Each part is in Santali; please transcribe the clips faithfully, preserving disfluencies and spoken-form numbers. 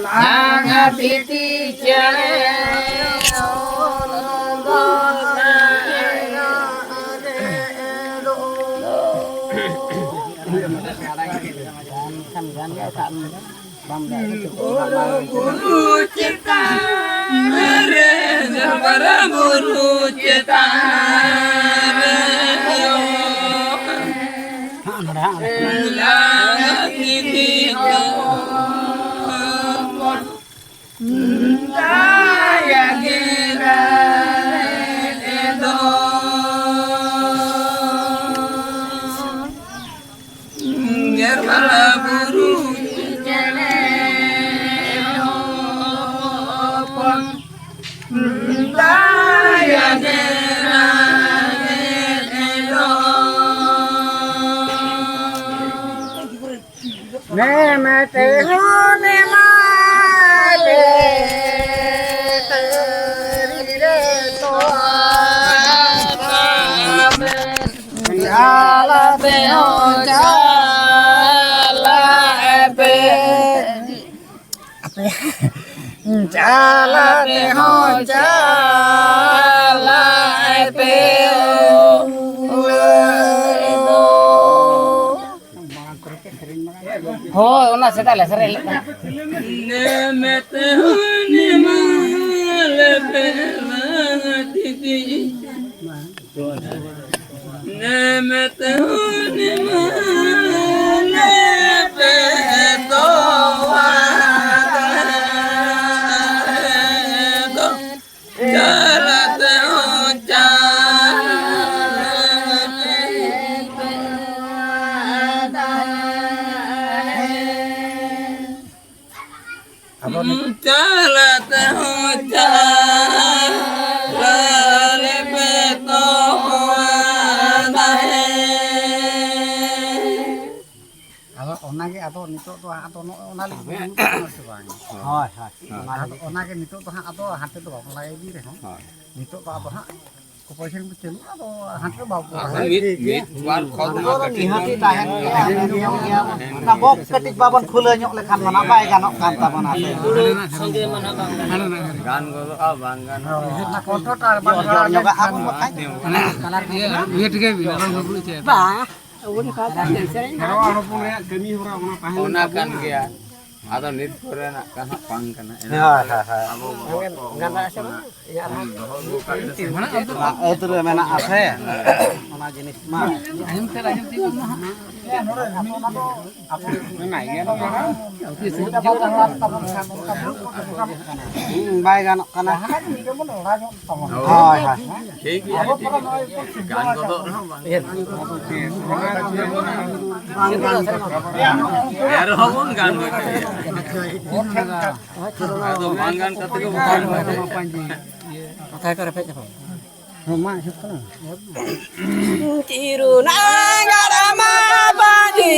ᱞᱟᱝᱟ ᱵᱤᱴᱤ ᱪᱮᱬᱮ᱾ ᱵᱩᱨᱩ ᱪᱮᱛᱟᱱ ᱨᱮ, ᱡᱚᱵᱨᱟ ᱵᱩᱨᱩ ᱪᱮᱛᱟᱱ ᱨᱮ, ᱞᱟᱝᱟ ᱵᱤᱴᱤ ᱪᱮᱬᱮ᱾ ᱫᱟᱭᱟ ᱜᱮ ᱨᱟᱲᱮᱫ ᱫᱚ᱾ ᱜᱮᱨ ᱵᱟᱲᱟ ᱵᱩᱨᱩ ᱪᱮᱬᱮ ᱦᱚᱯᱚᱱ, ᱫᱟᱭᱟ ᱜᱮ ᱨᱟᱲᱮᱫ ᱫᱚ᱾ ᱱᱮᱢᱮᱛᱮ ᱦᱚᱸ ᱱᱮᱢᱟᱞᱮ ᱛᱟᱹᱨᱤ ᱨᱮ ᱛᱚᱣᱟ ᱛᱟᱵᱮ᱾ ᱡᱟᱞᱟ ᱛᱮᱦᱚᱸ ᱪᱟᱞᱟᱜ ᱯᱮ᱾ ᱟᱯᱮ ᱪᱟᱞᱟ ᱛᱮᱦᱚᱸ ᱪᱟᱞᱟᱜ ᱯᱮ᱾ ᱦᱳᱭ, ᱚᱱᱟ ᱥᱮᱫᱟᱭ ᱞᱮ ᱥᱮᱨᱮᱧ ᱞᱮᱫ ᱛᱟᱦᱮᱸᱫ᱾ ᱱᱮᱢᱮᱛᱮ ᱦᱚᱸ ᱱᱮᱢᱟᱞᱮ ᱯᱮ ᱞᱟᱝ ᱛᱤᱛᱤ᱾ ᱱᱮᱢᱮᱛᱮ ᱦᱚᱸ ᱱᱮᱢᱟᱞᱮ ᱯᱮ ᱛᱚᱣᱟ ᱫᱚ᱾ ᱪᱟᱞᱟᱛᱮ ᱦᱚᱸ ᱪᱟᱞᱟᱛᱮ ᱟᱫᱚ ᱱᱤᱛᱚᱜ ᱪᱟᱞᱟᱛᱮ ᱦᱚᱸ ᱪᱟᱞᱟᱞᱮ ᱯᱮ ᱛᱚᱣᱟ ᱫᱟᱦᱮ᱾ ᱟᱫᱚ ᱚᱱᱟᱜᱮ, ᱟᱫᱚ ᱱᱤᱛᱚᱜ ᱫᱚ ᱦᱟᱸᱜ ᱟᱫᱚ ᱱᱚᱜᱼᱚ ᱚᱱᱟ ᱞᱟᱹᱜᱤᱫ ᱵᱚᱱ ᱫᱩᱲᱩᱵ ᱠᱟᱱᱟ ᱥᱮ ᱵᱟᱝ? ᱦᱳᱭ, ᱦᱳᱭ᱾ ᱦᱳᱭ᱾ ᱚᱱᱟ ᱟᱫᱚ ᱞᱟᱹᱜᱤᱫ᱾ ᱚᱱᱟᱜᱮ ᱱᱤᱛᱚᱜ ᱫᱚ ᱦᱟᱸᱜ ᱟᱫᱚ ᱦᱟᱱᱛᱮ ᱫᱚ ᱵᱟᱵᱚᱱ ᱞᱟᱜᱟ ᱤᱫᱤ ᱨᱮᱦᱚᱸ, ᱦᱳᱭ᱾ ᱱᱤᱛᱚᱜ ᱫᱚ ᱟᱫᱚ ᱦᱟᱸᱜ ᱯᱚᱭᱥᱟ ᱠᱚ ᱪᱟᱹᱞᱩᱜᱼᱟ, ᱟᱫᱚ ᱦᱟᱱᱛᱮ ᱵᱟᱵᱚ ᱟᱫᱚ ᱢᱤᱫ, ᱢᱤᱫ ᱵᱟᱨ ᱠᱷᱚᱛ ᱢᱟ ᱟᱫᱚ ᱠᱟᱹᱴᱤᱡ ᱱᱤᱦᱟᱹᱛᱤ ᱵᱚᱱ ᱛᱟᱦᱮᱱ ᱜᱮᱭᱟ, ᱧᱮᱞ ᱜᱮᱭᱟ ᱵᱚᱱ᱾ ᱚᱱᱟ ᱵᱚᱠᱥ ᱠᱟᱹᱴᱤᱡ ᱵᱟᱵᱚᱱ ᱠᱷᱩᱞᱟᱹᱣ ᱧᱚᱜ ᱞᱮᱠᱷᱟᱱ ᱫᱚ ᱱᱟᱜ ᱵᱟᱭ ᱜᱟᱱᱚᱜ ᱠᱟᱱ ᱛᱟᱵᱚᱱᱟ ᱥᱮ᱾ ᱜᱟᱱ ᱜᱚᱫᱚᱜᱼᱟ, ᱵᱟᱝ ᱜᱟᱱᱚᱜᱼᱟ᱾ ᱚᱱᱟ ᱠᱚᱱᱴᱨᱟᱠᱴ ᱵᱟᱝ ᱡᱚᱨ ᱡᱚᱨ ᱧᱚᱜᱟᱜ ᱟᱵᱚᱱ ᱵᱟᱠᱷᱟᱱ᱾ ᱤᱭᱟᱹ ᱴᱷᱤᱠᱟᱹᱭ ᱵᱤᱱ, ᱟᱨᱚ ᱵᱟᱵᱩ ᱪᱮᱫ? ᱵᱟᱝ, ᱩᱱᱤ ᱠᱚ ᱟᱛᱮ ᱥᱮᱨᱮᱧ ᱫᱟ᱾ ᱦᱚᱲ ᱦᱚᱯᱚᱱ ᱨᱮᱭᱟᱜ ᱠᱟᱹᱢᱤ ᱦᱚᱨᱟ ᱚᱱᱟ ᱛᱟᱦᱮᱸ ᱞᱮᱱ ᱚᱱᱟ ᱠᱟᱱ ᱛᱟᱵᱚᱱᱟ᱾ ᱜᱮᱭᱟ᱾ ᱟᱫᱚ ᱱᱤᱛ ᱯᱚᱨᱮ ᱱᱟᱜ ᱠᱟᱱ ᱦᱟᱸᱜ ᱵᱟᱝ ᱠᱟᱱᱟ᱾ ᱦᱳᱭ, ᱦᱳᱭ, ᱦᱳᱭ᱾ ᱟᱵᱚ ᱵᱟᱵᱟ ᱠᱚ ᱜᱟᱱ ᱫᱟᱲᱮᱭᱟᱜ ᱥᱮ ᱵᱟᱝ? ᱤᱧᱟᱹᱜ ᱟᱨᱦᱚᱸ ᱫᱚᱦᱚ ᱟᱹᱜᱩ ᱟᱠᱟᱫ ᱛᱮ ᱥᱮ ᱢᱟᱱᱮ ᱟᱹᱛᱩ ᱨᱮ ᱢᱮᱱᱟᱜᱼᱟ ᱥᱮ, ᱚᱱᱟ ᱡᱤᱱᱤᱥ ᱢᱟ᱾ ᱟᱸᱡᱚᱢ ᱛᱮ ᱟᱸᱡᱚᱢ ᱛᱮ ᱢᱟ ᱦᱟᱸᱜ᱾ ᱢᱮᱱᱟᱜ ᱜᱮᱭᱟ᱾ ᱦᱩᱸ, ᱵᱟᱭ ᱜᱟᱱᱚᱜ ᱠᱟᱱᱟ᱾ ᱦᱳᱭ, ᱦᱳᱭ᱾ ᱴᱷᱤᱠ ᱜᱮᱭᱟ, ᱴᱷᱤᱠ ᱜᱮᱭᱟ᱾ ᱜᱟᱱ ᱜᱚᱫᱚᱜ ᱨᱮᱦᱚᱸ ᱵᱟᱝ᱾ ᱮᱱ ᱨᱮᱦᱚᱸ ᱵᱚᱱ ᱜᱟᱱ ᱜᱚᱫ ᱜᱮᱭᱟ᱾ ᱟᱫᱚ ᱵᱟᱝ ᱜᱟᱱ ᱠᱟᱛᱮ ᱜᱮ ᱵᱚᱱ ᱜᱟᱱ ᱜᱚᱫ ᱜᱮᱭᱟ᱾ ᱠᱟᱛᱷᱟ ᱠᱚ ᱨᱮᱯᱮᱡ ᱧᱟᱯᱟᱢ᱾ ᱦᱮᱸ, ᱢᱟ ᱦᱤᱡᱩᱜ ᱠᱟᱱᱟ᱾ ᱪᱤᱨᱩ ᱱᱟᱜᱟᱨ ᱢᱟ ᱵᱟᱹᱡᱤ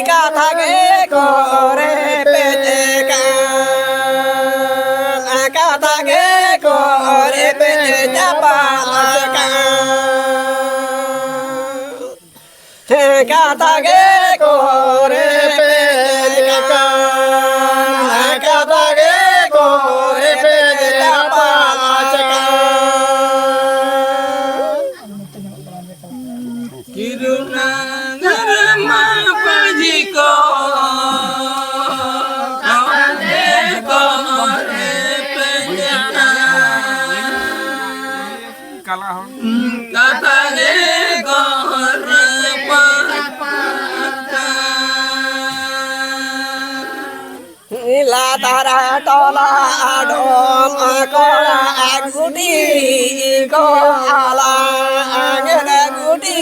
ᱠᱟᱛᱷᱟ ᱜᱮ ᱠᱚ ᱨᱮᱯᱮᱡ ᱠᱟᱱ, ᱠᱟᱛᱷᱟ ᱜᱮ ᱠᱚ ᱨᱮᱯᱮᱡ ᱪᱟᱯᱟᱞ ᱠᱟᱱ᱾ ᱠᱟᱛᱷᱟ ᱜᱮ ᱠᱚ ᱨᱮᱯᱮᱡ ᱠᱟᱱ, ᱠᱟᱛᱷᱟ ᱜᱮ ᱠᱚ ᱨᱮᱯᱮᱡ ᱪᱟᱯᱟᱞ ᱠᱟᱱ᱾ ᱠᱤᱨᱩᱱᱟ ᱜᱟᱨᱢᱟ ᱯᱟᱹᱡᱤ ᱠᱚ, ᱠᱟᱛᱷᱟ ᱜᱮ ᱠᱚ ᱨᱮᱯᱮᱡ ᱠᱟᱱ᱾ ᱠᱟᱞᱟ ᱦᱚᱸ᱾ ᱠᱟᱛᱷᱟ ᱜᱮ ᱜᱚᱨ ᱯᱟᱛᱟ᱾ ᱞᱟᱛᱟᱨ ᱴᱚᱞᱟ ᱟᱰᱚᱢ ᱠᱚᱲᱟ ᱜᱩᱴᱤ ᱠᱚ ᱟᱞᱟᱝ ᱜᱩᱴᱤ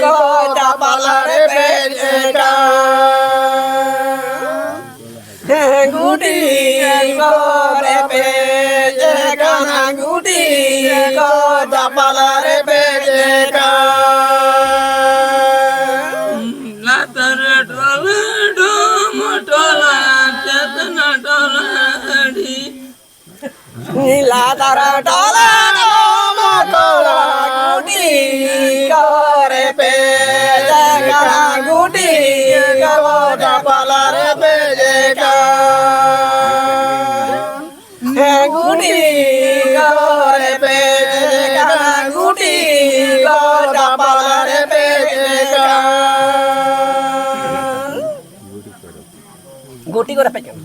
ᱠᱚ ᱪᱟᱯᱟᱞ ᱨᱮ ᱯᱮᱡ ᱠᱟᱱ᱾ ᱜᱩᱰᱤ ᱠᱚ ᱨᱮᱯᱮᱡ ᱠᱟᱱᱟ, ᱜᱩᱰᱤ ᱠᱚ ᱪᱟᱯᱟᱞ ᱨᱮᱯᱮᱡ ᱠᱟᱱᱟ᱾ ᱞᱟᱛᱟᱨ ᱴᱚᱞᱟ ᱰᱚᱢ ᱴᱚᱞᱟ ᱪᱮᱛᱱᱟ ᱴᱚᱞᱟ ᱟᱹᱰᱤ᱾ ᱞᱟᱛᱟᱨ ᱴᱚᱞᱟ ᱰᱚᱢ ᱯᱟᱞᱟ ᱨᱮ ᱯᱮᱡᱮ ᱠᱟᱱ᱾ ᱦᱮᱸ, ᱜᱩᱰᱤ ᱠᱚᱨᱮ ᱯᱮᱡᱮ ᱠᱟᱱ, ᱜᱩᱰᱤ ᱠᱚᱨᱮ ᱯᱟᱞᱟ ᱨᱮ ᱯᱮᱡᱮ ᱠᱟᱱ᱾ ᱜᱩᱴᱤ ᱠᱚᱨᱮ ᱯᱮᱡᱮ ᱠᱟᱱ᱾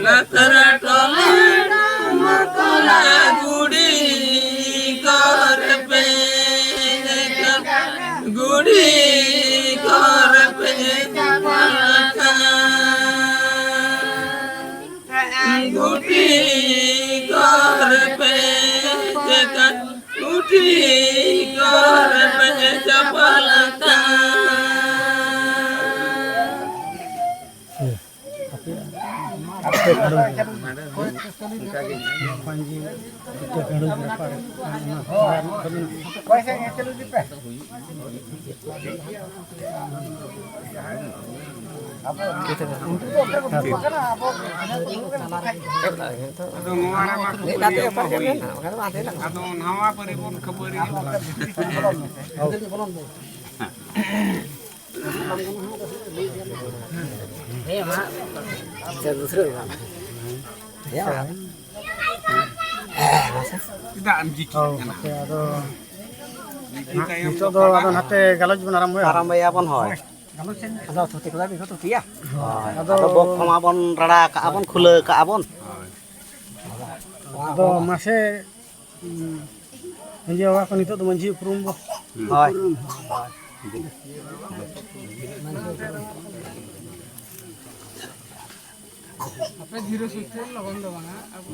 ᱞᱟᱛᱟᱨ ᱴᱚᱞᱟ ᱢᱚᱠᱚᱞᱟ ᱜᱩᱰᱤ ᱠᱚᱨᱮ ᱯᱮᱡᱮ ᱠᱟᱱ᱾ ᱜᱩᱰᱤ ᱠᱚᱨᱮ ᱯᱮ ᱪᱟᱯᱟᱞ ᱟᱠᱟᱱ᱾ ᱜᱩᱰᱤ ᱠᱚᱨᱮ ᱯᱮ ᱪᱟᱯᱟᱞ ᱟᱠᱟᱱ᱾ ᱜᱩᱰᱤ ᱠᱚᱨᱮ ᱯᱮ ᱪᱟᱯᱟᱞ ᱟᱠᱟᱱ᱾ ᱟᱯᱮ, ᱟᱯᱮ ᱜᱷᱟᱹᱲᱩ᱾ ᱯᱟᱹᱧᱡᱤ, ᱤᱴᱟᱹ ᱜᱷᱟᱹᱲᱩ ᱵᱮᱯᱟᱨ, ᱚᱱᱟ ᱦᱚᱨᱟ ᱨᱮᱱᱟᱜ ᱠᱟᱹᱢᱤ᱾ ᱟᱫᱚ ᱱᱚᱣᱟ ᱨᱮᱢᱟ ᱟᱫᱚ ᱱᱟᱣᱟ ᱯᱟᱹᱨᱤ ᱵᱚᱱ ᱠᱷᱟᱹᱯᱟᱹᱨᱤ᱾ ᱦᱮᱸ, ᱢᱟ᱾ ᱟᱪᱪᱷᱟ, ᱫᱩᱥᱨᱟᱹ ᱵᱟᱝ᱾ ᱦᱮᱸ, ᱢᱟ᱾ ᱪᱮᱫᱟᱜ ᱮᱢ ᱡᱤᱠᱤᱜ ᱦᱳᱭ, ᱠᱟᱱᱟ? ᱦᱟᱯᱮ, ᱟᱫᱚ ᱱᱤᱛᱚᱜ ᱫᱚ ᱟᱫᱚ ᱱᱟᱛᱮ ᱜᱟᱞᱚᱪ ᱵᱚᱱ ᱟᱨᱟᱢᱵᱚᱭᱟ᱾ ᱟᱨᱟᱢᱵᱚᱭᱟᱵᱚᱱ, ᱦᱳᱭ᱾ ᱟᱫᱚ ᱛᱷᱩᱛᱤ ᱠᱚᱫᱚ ᱵᱤᱱ ᱛᱷᱩᱛᱤᱭᱟ? ᱦᱳᱭ᱾ ᱟᱫᱚ ᱟᱫᱚ ᱵᱚᱠ ᱠᱚᱢᱟ ᱵᱚᱱ ᱨᱟᱲᱟ ᱠᱟᱜᱼᱟ ᱵᱚᱱ, ᱠᱷᱩᱞᱟᱹᱣ ᱠᱟᱜᱼᱟ ᱵᱚᱱ᱾ ᱟᱫᱚ ᱢᱟᱥᱮ, ᱩᱸ, ᱢᱟᱹᱡᱷᱤ ᱵᱟᱵᱟ ᱠᱚ ᱱᱤᱛᱚᱜ ᱫᱚ ᱢᱟᱹᱡᱷᱤ ᱩᱯᱨᱩᱢ ᱵᱚ᱾ ᱦᱳᱭ᱾ ᱟᱯᱮ ᱫᱷᱤᱨᱮ ᱥᱩᱥᱛᱮ, ᱞᱚᱜᱚᱱ ᱫᱚ ᱵᱟᱝᱟ, ᱟᱵᱚ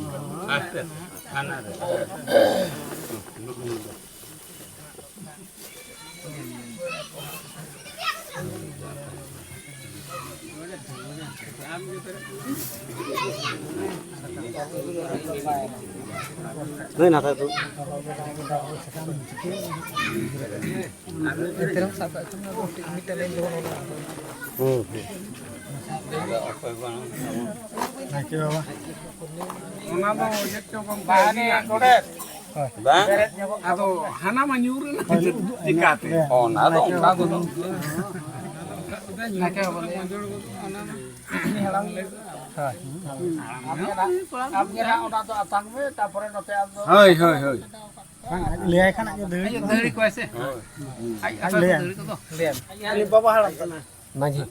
ᱟᱥᱛᱮ, ᱦᱟᱱᱟ ᱨᱮ᱾ ᱱᱩᱭ ᱱᱟᱛᱮ ᱫᱩ᱾ ᱦᱩᱸ, ᱦᱩᱸ᱾ ᱱᱟᱭᱠᱮ ᱵᱟᱵᱟ᱾ ᱚᱱᱟ ᱫᱚ ᱪᱮᱫ ᱪᱚ ᱜᱚᱢᱠᱮ ᱵᱟᱝ᱾ ᱟᱫᱚ ᱦᱟᱱᱟ ᱢᱟ ᱧᱩᱨ ᱮᱱᱟ ᱪᱤᱠᱟᱹᱛᱮ? ᱚᱱᱟ ᱫᱚ ᱚᱱᱠᱟ ᱫᱚ᱾ ᱱᱟᱭᱠᱮ ᱵᱟᱵᱟ ᱞᱟᱹᱭᱟ᱾ ᱩᱱᱤ ᱦᱟᱲᱟᱢ ᱞᱟᱹᱭ ᱫᱚ᱾ ᱦᱳᱭ᱾ ᱟᱢ ᱜᱮ ᱱᱟᱜ, ᱟᱢ ᱜᱮ ᱱᱟᱜ ᱚᱱᱟ ᱫᱚ ᱟᱛᱟᱝ ᱢᱮ, ᱛᱟᱯᱚᱨᱮ ᱱᱚᱛᱮ ᱟᱢ ᱫᱚ᱾ ᱦᱳᱭ, ᱦᱳᱭ, ᱦᱳᱭ᱾ ᱵᱟᱝ, ᱟᱡ ᱞᱟᱹᱭᱟᱭ ᱠᱷᱟᱱ ᱟᱡ ᱜᱮ ᱫᱟᱹᱲ ᱟᱡ ᱫᱟᱹᱲ ᱠᱚᱣᱟᱭ ᱥᱮ᱾ ᱟᱡ ᱟᱡ ᱞᱟᱹᱭᱟ᱾ ᱫᱟᱹᱲ ᱠᱚᱫᱚ᱾ ᱞᱟᱹᱭᱟ᱾ ᱩᱱᱤ ᱵᱟᱵᱟ ᱦᱟᱲᱟᱢ ᱠᱟᱱᱟ᱾ ᱢᱟᱹᱡᱷᱤ᱾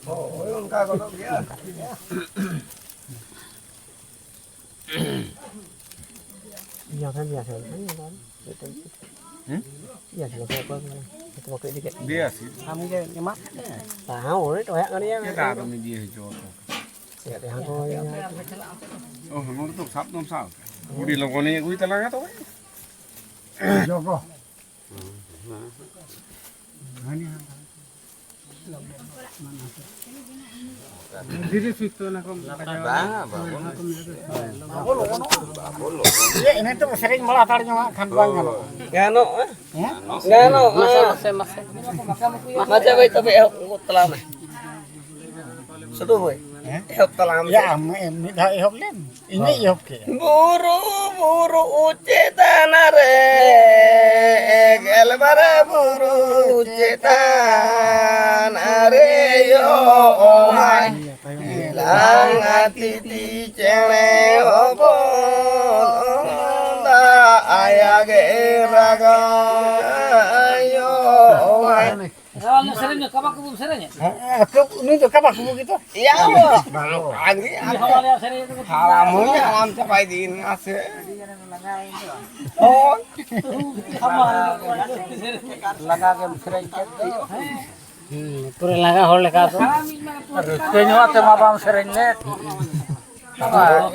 ᱦᱳᱭ, ᱚᱱᱠᱟ ᱜᱚᱫᱚᱜ ᱜᱮᱭᱟ᱾ ᱦᱩᱸ? ᱫᱮᱭᱟ ᱥᱤ᱾ ᱪᱮᱫᱟᱜ ᱟᱫᱚᱢ ᱤᱫᱤ ᱦᱚᱪᱚ ᱟᱠᱟᱫᱟ? ᱚ, ᱱᱚᱰᱮ ᱫᱚ ᱥᱟᱵ ᱫᱚᱢ ᱥᱟᱵ ᱟᱠᱟᱫᱟ᱾ ᱟᱹᱰᱤ ᱞᱚᱜᱚᱱᱤᱧ ᱟᱹᱜᱩᱭ ᱛᱟᱞᱟᱝᱟ ᱛᱚᱵᱮ᱾ ᱡᱚᱜᱚ᱾ ᱫᱷᱤᱨᱤ ᱥᱩᱭ ᱛᱮ ᱚᱱᱟ ᱠᱚᱢ ᱵᱟᱡᱟᱣᱟ᱾ ᱵᱟᱝᱟ, ᱵᱟᱵᱚᱱ᱾ ᱤᱭᱟᱹ, ᱤᱱᱟᱹ ᱛᱮ ᱥᱮᱨᱮᱧ ᱵᱟᱲᱟ ᱦᱟᱛᱟᱲ ᱧᱚᱜ ᱦᱟᱸᱜ ᱠᱷᱟᱱ ᱵᱟᱝ ᱜᱟᱱᱚᱜᱼᱟ᱾ ᱜᱟᱱᱚᱜᱼᱟ᱾ ᱦᱮᱸ? ᱜᱟᱱᱚᱜᱼᱟ᱾ ᱢᱟᱥᱮ, ᱢᱟᱥᱮ, ᱢᱟᱥᱮ᱾ ᱢᱟᱪᱮ ᱵᱷᱟᱹᱭ, ᱛᱚᱵᱮ ᱮᱦᱚᱵ ᱜᱚᱫ ᱛᱟᱞᱟᱝ ᱢᱮ᱾ ᱥᱩᱫᱷᱩ ᱵᱷᱟᱹᱭ, ᱦᱮᱸ? ᱮᱦᱚᱵ ᱛᱟᱞᱟᱝ ᱢᱮ᱾ ᱭᱟ, ᱟᱢ ᱢᱤᱫ ᱫᱷᱟᱣ ᱮᱦᱚᱵ ᱞᱮᱢ, ᱤᱧ ᱜᱮ ᱮᱦᱚᱵ ᱠᱮᱫ᱾ ᱵᱩᱨᱩ, ᱵᱩᱨᱩ ᱪᱮᱛᱟᱱ ᱨᱮ, ᱜᱮᱞᱵᱟᱨ ᱵᱩᱨᱩ ᱪᱮᱛᱟᱱ ᱨᱮ ᱭᱳ ᱦᱟᱭ, ᱞᱟᱝᱟ ᱛᱤᱛᱤ ᱪᱮᱬᱮ ᱦᱚᱯᱚᱱ, ᱫᱟᱜ ᱟᱭᱟ ᱜᱮ ᱨᱟᱜᱟ ᱭᱳ ᱦᱟᱭ᱾ ᱨᱟᱣᱟᱞ ᱧᱚᱜ ᱥᱮᱨᱮᱧ ᱢᱮ, ᱠᱟᱵᱟ ᱠᱚᱵᱚᱱ ᱥᱮᱨᱮᱧᱟ᱾ ᱦᱮᱸ, ᱦᱮᱸ, ᱩᱱᱤ ᱫᱚ ᱠᱟᱵᱟ ᱠᱚᱵᱚ ᱜᱮᱛᱚ᱾ ᱮᱭᱟ, ᱟᱹᱰᱤ ᱦᱟᱣᱟᱞ ᱧᱚᱜ ᱥᱮᱨᱮᱧ ᱫᱚ᱾ ᱦᱟᱲᱟᱢ ᱦᱚᱸ ᱦᱟᱲᱟᱢ ᱪᱟᱵᱟᱭ ᱫᱤᱱ ᱢᱟᱥᱮ᱾ ᱦᱳᱭ᱾ ᱞᱟᱸᱜᱟ ᱜᱮᱢ ᱥᱮᱨᱮᱧ ᱠᱮᱫ ᱫᱚ᱾ ᱦᱩᱸ, ᱯᱩᱨᱟᱹ ᱞᱟᱸᱜᱟ ᱦᱚᱲ ᱞᱮᱠᱟ ᱫᱚ᱾ ᱨᱟᱹᱥᱠᱟᱹ ᱧᱚᱜ ᱛᱮ ᱢᱟ ᱵᱟᱢ ᱥᱮᱨᱮᱧ ᱞᱮᱫ᱾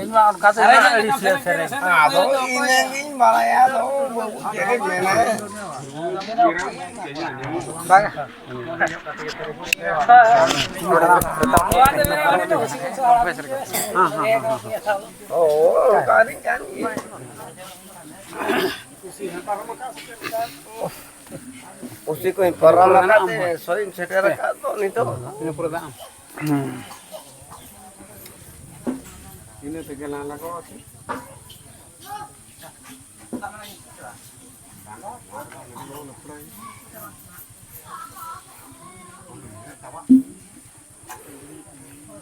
ᱤᱧ ᱢᱟ ᱚᱱᱠᱟ ᱛᱮ ᱤᱧ ᱢᱟ ᱟᱹᱲᱤᱥ ᱞᱮ ᱥᱮᱨᱮᱧ᱾ ᱟᱫᱚ ᱤᱱᱟᱹᱜᱤᱧ ᱵᱟᱲᱟᱭᱟ, ᱟᱫᱚ ᱵᱟᱹᱵᱩ ᱪᱮᱫ ᱮᱢ ᱢᱮᱱᱟ? ᱵᱟᱝ᱾ ᱚ, ᱚᱱᱠᱟᱱᱤᱡ ᱠᱟᱱ ᱜᱮ᱾ ᱯᱩᱥᱤ ᱠᱚᱧ ᱯᱟᱨᱚᱢ ᱟᱠᱟᱫ ᱛᱮ ᱥᱚᱭᱤᱧ ᱥᱮᱴᱮᱨ ᱟᱠᱟᱫ ᱫᱚ ᱱᱤᱛᱚᱜ᱾ ᱤᱱᱟᱹ ᱯᱚᱨᱮ ᱫᱟᱜ ᱟᱢ᱾ ᱤᱱᱟᱹ ᱛᱮᱜᱮ ᱞᱟᱝ ᱞᱟᱜᱟᱣᱟ ᱥᱮ᱾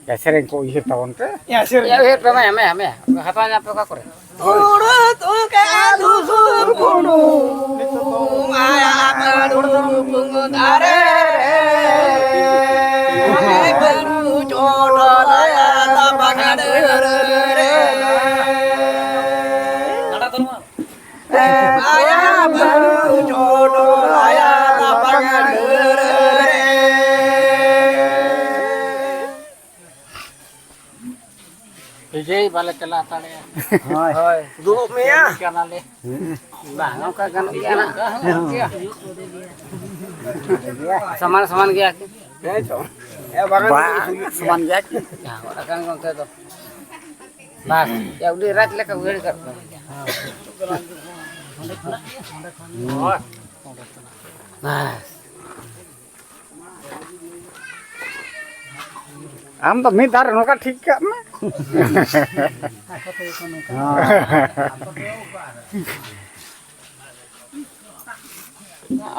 ᱥᱮᱨᱮᱧ ᱠᱚ ᱩᱭᱦᱟᱹᱨ ᱛᱟᱵᱚᱱ ᱯᱮ᱾ ᱭᱟ, ᱥᱮᱨᱮᱧ᱾ ᱭᱟ, ᱩᱭᱦᱟᱹᱨ ᱯᱮ, ᱢᱮ, ᱢᱮ, ᱢᱮ᱾ ᱦᱟᱛᱟᱣ ᱧᱟᱢ ᱯᱮ ᱚᱠᱟ ᱠᱚᱨᱮ? ᱦᱩᱲᱩ ᱛᱩᱠᱟ ᱫᱩᱥᱩ ᱯᱩᱲᱩ, ᱢᱟᱭᱟ ᱵᱟᱹᱱᱩ ᱫᱟᱨᱮ ᱨᱮ, ᱵᱟᱹᱱᱩ ᱪᱚᱴ ᱞᱟᱭᱟ ᱛᱟᱯᱟᱜᱟᱲ ᱨᱮ᱾ ᱢᱟᱭᱟ ᱵᱟᱹᱱᱩ ᱪᱚᱴ ᱞᱟᱭᱟ ᱛᱟᱯᱟᱜᱟᱲ ᱨᱮ᱾ ᱵᱤᱡᱚᱭ ᱵᱟᱞᱮ ᱪᱟᱞᱟᱣ ᱫᱟᱲᱮᱭᱟᱜᱼᱟ᱾ ᱦᱳᱭ᱾ ᱦᱳᱭ᱾ ᱫᱩᱲᱩᱵ ᱢᱮᱭᱟ᱾ ᱠᱟᱹᱢᱤ ᱠᱟᱱᱟᱞᱮ᱾ ᱵᱟᱝ, ᱚᱱᱠᱟ ᱜᱟᱱᱚᱜ ᱜᱮᱭᱟ ᱱᱟᱜ᱾ ᱜᱟᱱᱚᱜ ᱜᱮᱭᱟ᱾ ᱥᱚᱢᱟᱱ ᱥᱚᱢᱟᱱ ᱜᱮᱭᱟ ᱠᱤ? ᱦᱮᱸ ᱪᱚ᱾ ᱦᱮᱸ, ᱵᱟᱝ ᱵᱟᱝ, ᱥᱚᱢᱟᱱ ᱜᱮᱭᱟ ᱠᱤ? ᱡᱟᱦᱟᱸ ᱜᱚᱴᱟ ᱠᱟᱱ ᱜᱚᱢᱠᱮ ᱫᱚ᱾ ᱵᱟᱥ, ᱭᱟ, ᱩᱱᱤ ᱨᱟᱡᱽ ᱞᱮᱠᱟ ᱩᱭᱦᱟᱹᱨ ᱠᱟᱜ ᱠᱚᱣᱟ᱾ ᱵᱟᱥ᱾ ᱟᱢ ᱫᱚ ᱢᱤᱫ ᱫᱷᱟᱣ ᱨᱮ ᱱᱚᱝᱠᱟ ᱴᱷᱤᱠ ᱠᱟᱜ ᱢᱮ᱾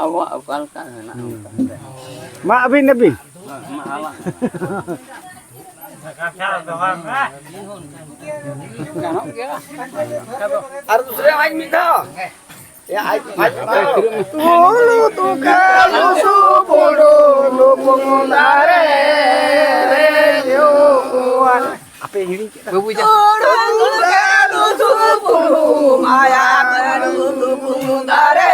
ᱟᱵᱚᱣᱟᱜ ᱚᱠᱟ ᱞᱮᱠᱟ ᱢᱮᱱᱟᱜᱼᱟ, ᱚᱱᱠᱟ ᱜᱮ᱾ ᱢᱟ ᱟᱹᱵᱤᱱ, ᱟᱹᱵᱤᱱ᱾ ᱢᱟ, ᱟᱞᱟᱝ᱾ ᱜᱟᱱᱚᱜ ᱜᱮᱭᱟ᱾ ᱟᱨ ᱫᱩᱥᱨᱟ ᱟᱡ ᱢᱤᱫ ᱫᱷᱟᱣ᱾ ᱩᱞᱩ ᱛᱩᱠᱟ ᱞᱩᱥᱩ ᱯᱩᱰᱩ ᱞᱩᱯᱩᱝ ᱫᱟᱨᱮ ᱨᱮ ᱧᱩ ᱠᱚᱣᱟ᱾ ᱟᱯᱮ ᱦᱤᱲᱤᱧ ᱠᱮᱫᱟ? ᱵᱟᱹᱵᱩ ᱡᱟ᱾ ᱩᱞᱩ ᱛᱩᱠᱟ ᱞᱩᱥᱩ ᱯᱩᱰᱩ ᱢᱟᱭᱟ ᱞᱩᱯᱩᱝ ᱫᱟᱨᱮ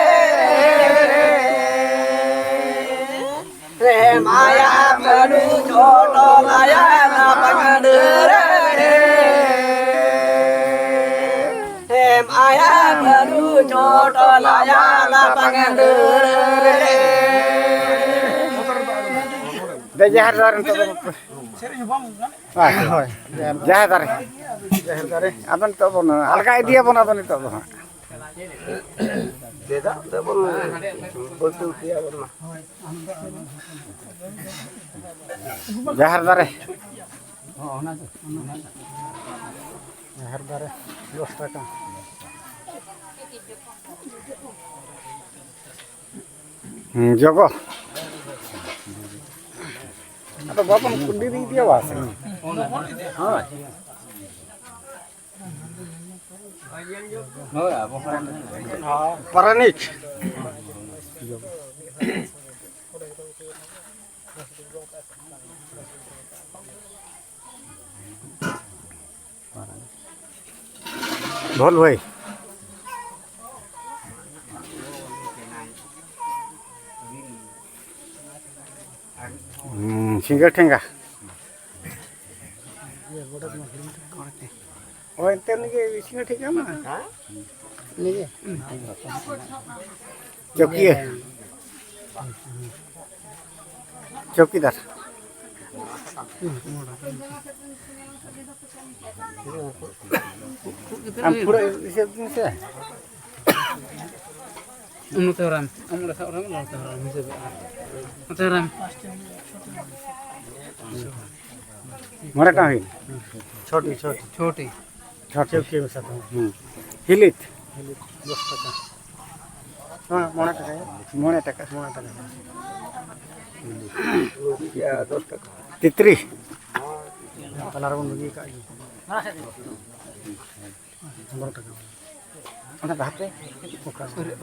ᱨᱮ ᱢᱟᱭᱟ ᱵᱟᱹᱱᱩ ᱪᱚᱴ ᱞᱟᱭᱟ ᱞᱟᱯᱟᱝ ᱰᱟᱹᱨ ᱨᱮ᱾ ᱦᱮ ᱢᱟᱭᱟ ᱵᱟᱹᱱᱩ ᱪᱚᱴ ᱞᱟᱭᱟ ᱞᱟᱯᱟᱝ ᱰᱟᱹᱨ ᱨᱮ᱾ ᱫᱮ ᱡᱟᱦᱮᱨ ᱫᱟᱨᱮ ᱱᱤᱛᱚᱜ ᱫᱚ᱾ ᱦᱳᱭ᱾ ᱡᱟᱦᱮᱨ ᱫᱟᱨᱮ᱾ ᱡᱟᱦᱮᱨ ᱫᱟᱨᱮ᱾ ᱟᱫᱚ ᱱᱤᱛᱚᱜ ᱵᱚᱱ ᱟᱞᱜᱟ ᱤᱫᱤᱭᱟᱵᱚᱱ ᱟᱫᱚ ᱱᱤᱛᱚᱜ ᱫᱚ ᱦᱟᱸᱜ᱾ ᱪᱮᱫᱟᱜ ᱛᱮᱵᱚᱱ ᱵᱟᱹᱛᱤᱞ ᱠᱮᱭᱟ ᱵᱚᱱ ᱢᱟ? ᱡᱟᱦᱮᱨ ᱫᱟᱨᱮ᱾ ᱡᱟᱦᱮᱨ ᱫᱟᱨᱮ ᱫᱚᱥ ᱴᱟᱠᱟ᱾ ᱦᱩᱸ, ᱡᱚᱜᱚ᱾ ᱵᱟᱵᱚᱱ ᱠᱩᱞᱤ ᱤᱫᱤᱭᱟ ᱵᱟᱥ᱾ ᱦᱳᱭ᱾ ᱦᱳᱭ, ᱟᱵᱚ ᱦᱚᱲ᱾ ᱯᱟᱨᱟᱱᱤᱠ᱾ ᱵᱷᱳᱞ ᱵᱷᱟᱹᱭ᱾ ᱦᱩᱸ, ᱥᱤᱸᱜᱟᱹ ᱴᱷᱮᱸᱜᱟ᱾ ᱦᱳᱭ, ᱮᱱᱛᱮ ᱩᱱᱤ ᱜᱮ ᱥᱤᱸᱜᱟᱹ ᱴᱷᱮᱸᱜᱟ ᱢᱟ᱾ ᱩᱱᱤ ᱜᱮ᱾ ᱪᱚᱠᱤᱭᱟᱹ᱾ ᱪᱚᱣᱠᱤᱫᱟᱨ᱾ ᱟᱢ ᱯᱩᱨᱟᱹ ᱦᱤᱥᱟᱹᱵ ᱢᱮᱥᱮ᱾ ᱱᱚᱛᱮ ᱨᱟᱢ, ᱟᱢ ᱚᱸᱰᱮ ᱥᱟᱵ ᱨᱟᱢ, ᱱᱚᱛᱮ ᱨᱟᱢ, ᱦᱤᱥᱟᱹᱵ ᱢᱮ᱾ ᱱᱚᱛᱮ ᱨᱟᱢ᱾ ᱢᱚᱬᱮ ᱴᱟᱠᱟ ᱦᱩᱭᱱᱟ᱾ ᱪᱷᱚᱴᱤ, ᱪᱷᱚᱴᱤ᱾ ᱪᱷᱚᱴᱤ᱾ ᱪᱷᱚᱴᱤ᱾ ᱪᱷᱚᱴᱤ ᱢᱮᱥᱟ ᱛᱟᱢᱟ᱾ ᱦᱩᱸ᱾ ᱦᱤᱞᱤᱛ᱾ ᱦᱤᱞᱤᱛ ᱫᱚᱥ ᱴᱟᱠᱟ᱾ ᱦᱮᱸ, ᱢᱚᱬᱮ ᱴᱟᱠᱟ᱾ ᱢᱚᱬᱮ ᱴᱟᱠᱟ᱾ ᱢᱚᱬᱮ ᱴᱟᱠᱟ᱾ ᱯᱮᱭᱟ ᱫᱚᱥ ᱴᱟᱠᱟ᱾ ᱛᱤᱛᱨᱤ᱾ ᱛᱟᱞᱟ ᱨᱮᱵᱚᱱ ᱵᱟᱹᱜᱤ ᱠᱟᱜ ᱜᱮ᱾ ᱯᱚᱱᱨᱚ ᱴᱟᱠᱟ᱾ ᱚᱱᱟ ᱫᱚ ᱦᱟᱯᱮ᱾ ᱚᱠᱟ ᱨᱮ?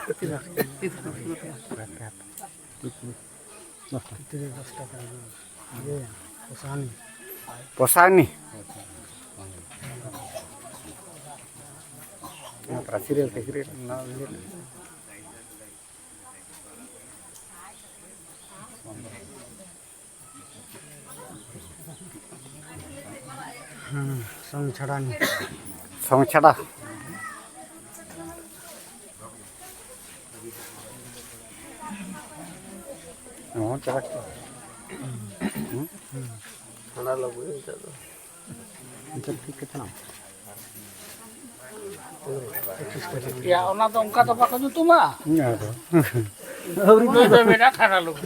ᱦᱟᱯᱮ, ᱦᱟᱯᱮ᱾ ᱛᱤᱨᱤᱥ ᱫᱚᱥ ᱴᱟᱠᱟ᱾ ᱤᱭᱟᱹ, ᱯᱚᱥᱟᱱᱤ᱾ ᱯᱚᱥᱟᱱᱤ᱾ ᱚᱱᱟ ᱛᱟᱨᱟ serial ᱛᱮ serial ᱚᱱᱟ ᱤᱭᱟᱹ᱾ ᱦᱩᱸ, ᱥᱚᱝ ᱪᱷᱟᱲᱟ ᱱᱤ᱾ ᱥᱚᱝ ᱪᱷᱟᱲᱟ᱾ ᱦᱚᱸ, ᱪᱟᱞᱟᱜ ᱠᱟᱱᱟ᱾ ᱦᱩᱸ? ᱦᱩᱸ᱾ ᱦᱟᱱᱟ ᱞᱟᱹᱜᱩ ᱱᱤᱛᱚᱜ ᱫᱚ᱾ ᱱᱤᱛᱚᱜ ᱴᱷᱤᱠ ᱜᱮ ᱛᱟᱦᱮᱱᱟ᱾ ᱭᱟ, ᱚᱱᱟ ᱫᱚ ᱚᱱᱠᱟ ᱫᱚ ᱵᱟᱠᱚ ᱧᱩᱛᱩᱢᱟ᱾ ᱦᱩᱸ, ᱟᱫᱚ᱾ ᱟᱹᱣᱨᱤ ᱫᱚ ᱢᱮᱱᱟᱜ ᱠᱷᱟᱱᱟ ᱞᱩᱜᱩ᱾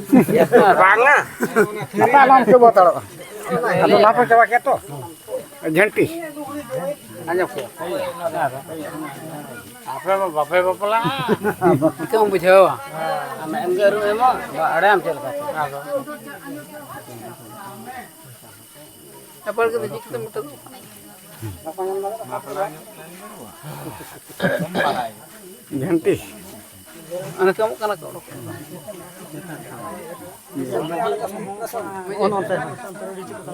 ᱵᱟᱝᱟ᱾ ᱟᱯᱮ ᱟᱞᱚᱢ ᱪᱟᱵᱟ ᱦᱟᱛᱟᱲᱚᱜᱼᱟ᱾ ᱟᱫᱚ ᱚᱱᱟ ᱯᱮ ᱪᱟᱵᱟ ᱠᱮᱫ ᱛᱚ? ᱡᱷᱟᱹᱱᱴᱤ᱾ ᱟᱸᱡᱚᱢ ᱠᱮᱫᱟ? ᱟᱯᱮ ᱢᱟ ᱵᱟᱯᱮ ᱵᱟᱯᱞᱟᱜᱼᱟ᱾ ᱪᱤᱠᱟᱹᱢ ᱵᱩᱡᱷᱟᱹᱣᱟ? ᱟᱢ ᱮᱢ ᱜᱮ ᱟᱹᱨᱩ ᱮᱢᱟ, ᱵᱟᱲᱟᱭᱟᱢ ᱪᱮᱫ ᱞᱮᱠᱟᱛᱮ? ᱟᱫᱚ ᱮᱯᱟᱲ ᱠᱟᱛᱮ ᱪᱤᱠᱟᱹᱛᱮᱢ ᱢᱮᱛᱟ ᱠᱚᱣᱟ? ᱡᱷᱟᱹᱱᱴᱤ᱾ ᱚᱱᱮ ᱠᱚ ᱮᱢᱚᱜ ᱠᱟᱱᱟ ᱠᱚ, ᱚᱰᱚᱠ᱾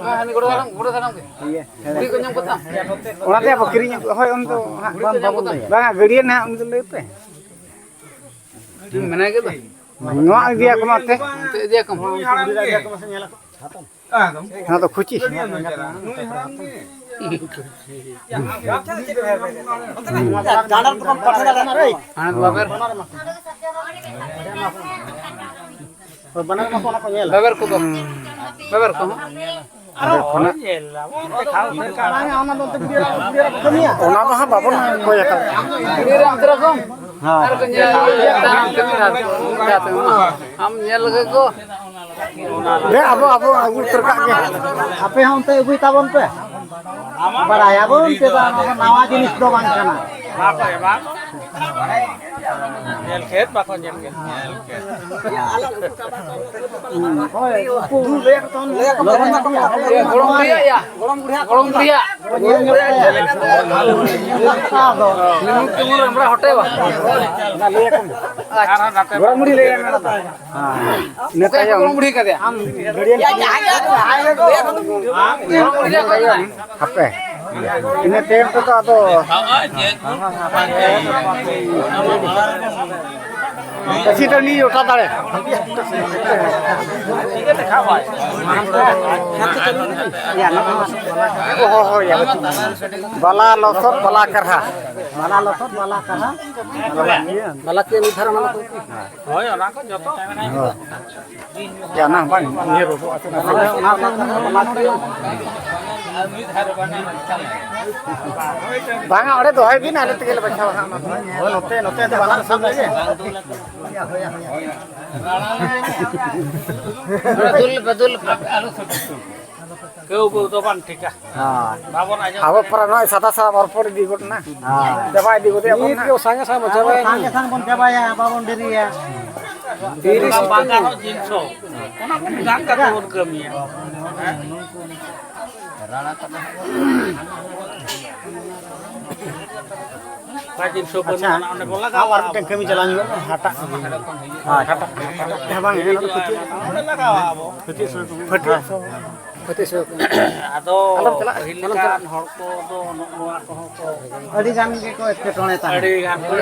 ᱦᱮᱸ, ᱦᱟᱹᱱᱤ ᱜᱚᱲᱚ ᱫᱟᱨᱟᱢ, ᱜᱚᱲᱚ ᱫᱟᱨᱟᱢ ᱜᱮ᱾ ᱠᱩᱲᱤ ᱠᱚ ᱧᱟᱢ ᱠᱚᱛᱟᱢ? ᱚᱱᱟᱛᱮ ᱟᱵᱚ ᱠᱤᱨᱤᱧ ᱟᱹᱜᱩ, ᱦᱳᱭ, ᱩᱱ ᱫᱚ ᱦᱟᱸᱜ ᱵᱟᱝ, ᱵᱟᱵᱚᱱ ᱞᱟᱹᱭᱟ᱾ ᱵᱟᱝᱟ, ᱜᱟᱹᱰᱭᱟᱹ ᱱᱟᱦᱟᱜ ᱩᱱᱤ ᱫᱚ ᱞᱟᱹᱭ ᱯᱮ᱾ ᱢᱮᱱᱟᱭ ᱜᱮ ᱫᱚ᱾ ᱱᱚᱣᱟ ᱤᱫᱤᱭᱟᱠᱚ ᱢᱟ ᱚᱱᱛᱮ᱾ ᱚᱱᱛᱮ ᱤᱫᱤᱭᱟᱠᱚ ᱢᱟ᱾ ᱱᱚᱣᱟ ᱫᱚ ᱠᱷᱩᱪᱤ᱾ ᱰᱟᱸᱰᱟ ᱨᱮᱫᱚ ᱵᱟᱢ ᱯᱟᱴᱷᱟ ᱫᱟᱲᱮᱭᱟᱜᱼᱟ ᱨᱮ᱾ ᱦᱮᱸ, ᱵᱟᱵᱮᱨ᱾ ᱦᱳᱭ, ᱵᱟᱱᱟᱨ ᱢᱟᱠᱚ ᱚᱱᱟ ᱠᱚ ᱧᱮᱞᱟ᱾ ᱵᱟᱵᱮᱨ ᱠᱚᱫᱚ, ᱵᱟᱵᱮᱨ ᱠᱚᱦᱚᱸ᱾ ᱚᱸᱰᱮ ᱠᱷᱚᱱᱟᱜ ᱚᱱᱟ ᱫᱚ ᱚᱱᱛᱮ ᱵᱤᱰᱤ ᱟᱨᱟᱜ, ᱵᱤᱰᱤ ᱟᱨᱟᱜ ᱠᱚ ᱠᱟᱹᱢᱤᱭᱟ᱾ ᱚᱱᱟ ᱫᱚ ᱦᱟᱸᱜ ᱵᱟᱵᱚᱱ ᱠᱚᱭ ᱟᱠᱟᱫ᱾ ᱵᱤᱰᱤ ᱟᱨᱟᱜ ᱚᱱᱛᱮ ᱨᱮ ᱠᱚ᱾ ᱦᱮᱸ᱾ ᱟᱨ ᱠᱚ ᱧᱮᱞ ᱤᱫᱤᱭᱟ, ᱛᱟᱭᱚᱢ ᱛᱮ ᱢᱮᱱᱟᱜᱼᱟ᱾ ᱟᱢ ᱧᱮᱞ ᱞᱮᱜᱮ ᱠᱚ᱾ ᱫᱮ, ᱟᱵᱚ, ᱟᱵᱚ ᱟᱹᱜᱩ ᱩᱛᱟᱹᱨ ᱠᱟᱜ ᱜᱮ᱾ ᱟᱯᱮ ᱦᱚᱸ ᱚᱱᱛᱮ ᱟᱹᱜᱩᱭ ᱛᱟᱵᱚᱱ ᱯᱮ᱾ ᱵᱟᱲᱟᱭᱟᱵᱚᱱ ᱪᱮᱫᱟᱜ ᱱᱚᱣᱟ ᱫᱚ ᱱᱟᱣᱟ ᱡᱤᱱᱤᱥ ᱫᱚ ᱵᱟᱝ ᱠᱟᱱᱟ᱾ ᱧᱮᱞ ᱠᱮᱫ ᱵᱟᱠᱚ ᱧᱮᱞ ᱠᱮᱫ᱾ ᱦᱳᱭ, ᱩᱱᱠᱩ ᱞᱚᱜᱚᱱ ᱧᱚᱜ ᱜᱮ᱾ ᱜᱚᱲᱚᱢ ᱵᱩᱲᱦᱤᱭᱟᱜ ᱭᱟ᱾ ᱜᱚᱲᱚᱢ ᱵᱩᱲᱦᱤᱭᱟᱜ᱾ ᱧᱮᱞ ᱧᱚᱜ ᱛᱟᱭᱟ᱾ ᱱᱤᱢᱩᱠ ᱛᱤᱢᱩᱞ ᱟᱢᱲᱟ ᱦᱚᱴᱮ ᱵᱟ᱾ ᱚᱱᱟ ᱞᱟᱹᱭ ᱟᱠᱚ ᱢᱮ᱾ ᱟᱪᱪᱷᱟ᱾ ᱜᱚᱲᱚᱢ ᱵᱩᱲᱦᱤ ᱞᱟᱹᱭ ᱟᱭ ᱢᱮ ᱚᱱᱟ ᱫᱚ᱾ ᱦᱮᱸ᱾ ᱤᱱᱟᱹ ᱚᱠᱚᱭ ᱠᱚ ᱛᱟᱭᱚᱢ ᱜᱚᱲᱚᱢ ᱵᱩᱲᱦᱤ ᱠᱟᱫᱮᱭᱟ? ᱟᱢ ᱜᱟᱹᱰᱤᱭᱟᱹ ᱜᱚᱲᱚᱢ ᱵᱩᱲᱦᱤ ᱠᱟᱫᱮᱭᱟ? ᱦᱟᱯᱮ᱾ ᱤᱱᱟᱹ ᱛᱟᱭᱚᱢ ᱛᱮᱫᱚ ᱟᱫᱚ ᱠᱟᱹᱥᱤ ᱴᱟᱺᱰᱤ ᱚᱴᱟ ᱫᱟᱲᱮ᱾ ᱦᱳᱭ, ᱦᱳᱭ, ᱦᱳᱭ᱾ ᱵᱟᱞᱟ ᱞᱚᱥᱚᱫ, ᱵᱟᱞᱟ ᱠᱟᱨᱦᱟ᱾ ᱵᱟᱞᱟ ᱞᱚᱥᱚᱫ, ᱵᱟᱞᱟ ᱠᱟᱨᱦᱟ᱾ ᱵᱟᱞᱟ ᱠᱤ ᱢᱤᱫ ᱫᱷᱟᱨᱟ ᱢᱟᱱᱮ ᱠᱚ? ᱦᱳᱭ, ᱚᱱᱟ ᱠᱚ ᱡᱚᱛᱚ᱾ ᱦᱳᱭ᱾ ᱭᱟ, ᱚᱱᱟ ᱵᱟᱝ, ᱤᱭᱟᱹ ᱨᱚᱵᱚᱜ ᱟᱛᱮ ᱚᱱᱟ ᱠᱚ᱾ ᱚᱱᱟ ᱠᱚ, ᱚᱱᱟ ᱠᱚ᱾ ᱵᱟᱝᱟ, ᱚᱸᱰᱮ ᱫᱚᱦᱚᱭ ᱵᱤᱱ, ᱟᱞᱮ ᱛᱮᱜᱮ ᱞᱮ ᱵᱟᱪᱷᱟᱣᱟ ᱦᱟᱸᱜ ᱚᱱᱟ ᱫᱚ᱾ ᱦᱳᱭ, ᱱᱚᱛᱮ, ᱱᱚᱛᱮ ᱫᱚ ᱵᱟᱝᱟ, ᱥᱟᱵ ᱞᱮᱜᱮ᱾ ᱵᱟᱫᱩᱞ, ᱵᱟᱫᱩᱞ᱾ ᱠᱟᱹᱣ ᱵᱟᱹᱣ ᱫᱚ ᱵᱟᱝ ᱴᱷᱤᱠᱟ᱾ ᱦᱳᱭ᱾ ᱵᱟᱵᱚᱱ ᱟᱸᱡᱚᱢ ᱟᱵᱚ ᱯᱟᱨᱟ ᱱᱚᱜᱼᱚᱭ ᱥᱟᱫᱟ ᱥᱟᱫᱟ ᱵᱚᱨᱯᱚᱨ ᱤᱫᱤ ᱜᱚᱫ ᱮᱱᱟ᱾ ᱦᱳᱭ᱾ ᱪᱟᱵᱟ ᱤᱫᱤ ᱜᱚᱫᱮ ᱟᱵᱚᱱ ᱱᱤᱛ ᱱᱟᱜ᱾ ᱜᱮ ᱥᱟᱸᱜᱮ ᱥᱟᱸᱜᱮ ᱵᱚᱱ ᱟᱵᱚ ᱪᱟᱵᱟᱭᱟ᱾ ᱥᱟᱸᱜᱮ ᱥᱟᱸᱜᱮ ᱵᱚᱱ ᱪᱟᱵᱟᱭᱟ, ᱵᱟᱵᱚᱱ ᱰᱮᱨᱤᱭᱟ᱾ ᱛᱤᱨᱤᱥ ᱵᱟᱝ ᱜᱟᱱᱚᱜ ᱡᱤᱱᱤᱥ ᱦᱚᱸ, ᱚᱱᱟ ᱠᱚ ᱜᱟᱱ ᱠᱟᱛᱮ ᱵᱚᱱ ᱠᱟᱹᱢᱤᱭᱟ᱾ ᱚᱠᱟ ᱡᱤᱱᱤᱥ ᱦᱚᱸ ᱵᱟᱹᱱᱩᱜ ᱟᱪᱪᱷᱟ, ᱟᱱᱟ, ᱚᱸᱰᱮ ᱵᱚᱱ ᱞᱟᱜᱟᱣᱟ᱾ ᱟᱨ ᱢᱤᱫᱴᱮᱱ ᱠᱟᱹᱢᱤ ᱪᱟᱞᱟᱣ ᱧᱚᱜᱚᱜ ᱢᱮ, ᱦᱟᱴᱟᱜ᱾ ᱦᱳᱭ᱾ ᱦᱟᱴᱟᱜ᱾ ᱦᱮᱸ, ᱵᱟᱝ, ᱦᱮᱸ, ᱚᱱᱟ ᱫᱚ ᱯᱷᱟᱹᱛᱭᱟᱹᱜ᱾ ᱚᱸᱰᱮ ᱞᱟᱜᱟᱣᱟ ᱟᱵᱚ᱾ ᱯᱷᱟᱹᱛᱭᱟᱹᱜ ᱥᱚᱸᱜᱮ ᱠᱚ᱾ ᱯᱷᱟᱹᱛᱭᱟᱹᱜ ᱥᱚᱸᱜᱮ᱾ ᱯᱷᱟᱹᱛᱭᱟᱹᱜ ᱥᱚᱸᱜᱮ ᱠᱚ᱾ ᱟᱫᱚ ᱟᱞᱚᱢ ᱪᱟᱞᱟᱜ, ᱯᱟᱹᱦᱤᱞ ᱟᱞᱚᱢ ᱞᱮᱠᱟᱱ ᱪᱟᱞᱟᱜ᱾ ᱦᱚᱲ ᱠᱚᱫᱚ ᱱᱚᱜᱼᱚ ᱱᱚᱣᱟ ᱠᱚᱦᱚᱸ ᱠᱚ ᱟᱹᱰᱤ ᱜᱟᱱ ᱜᱮᱠᱚ ᱮᱴᱠᱮᱴᱚᱬᱮ ᱛᱟᱦᱮᱸᱫ᱾ ᱟᱹᱰᱤ ᱜᱟᱱ ᱠᱚ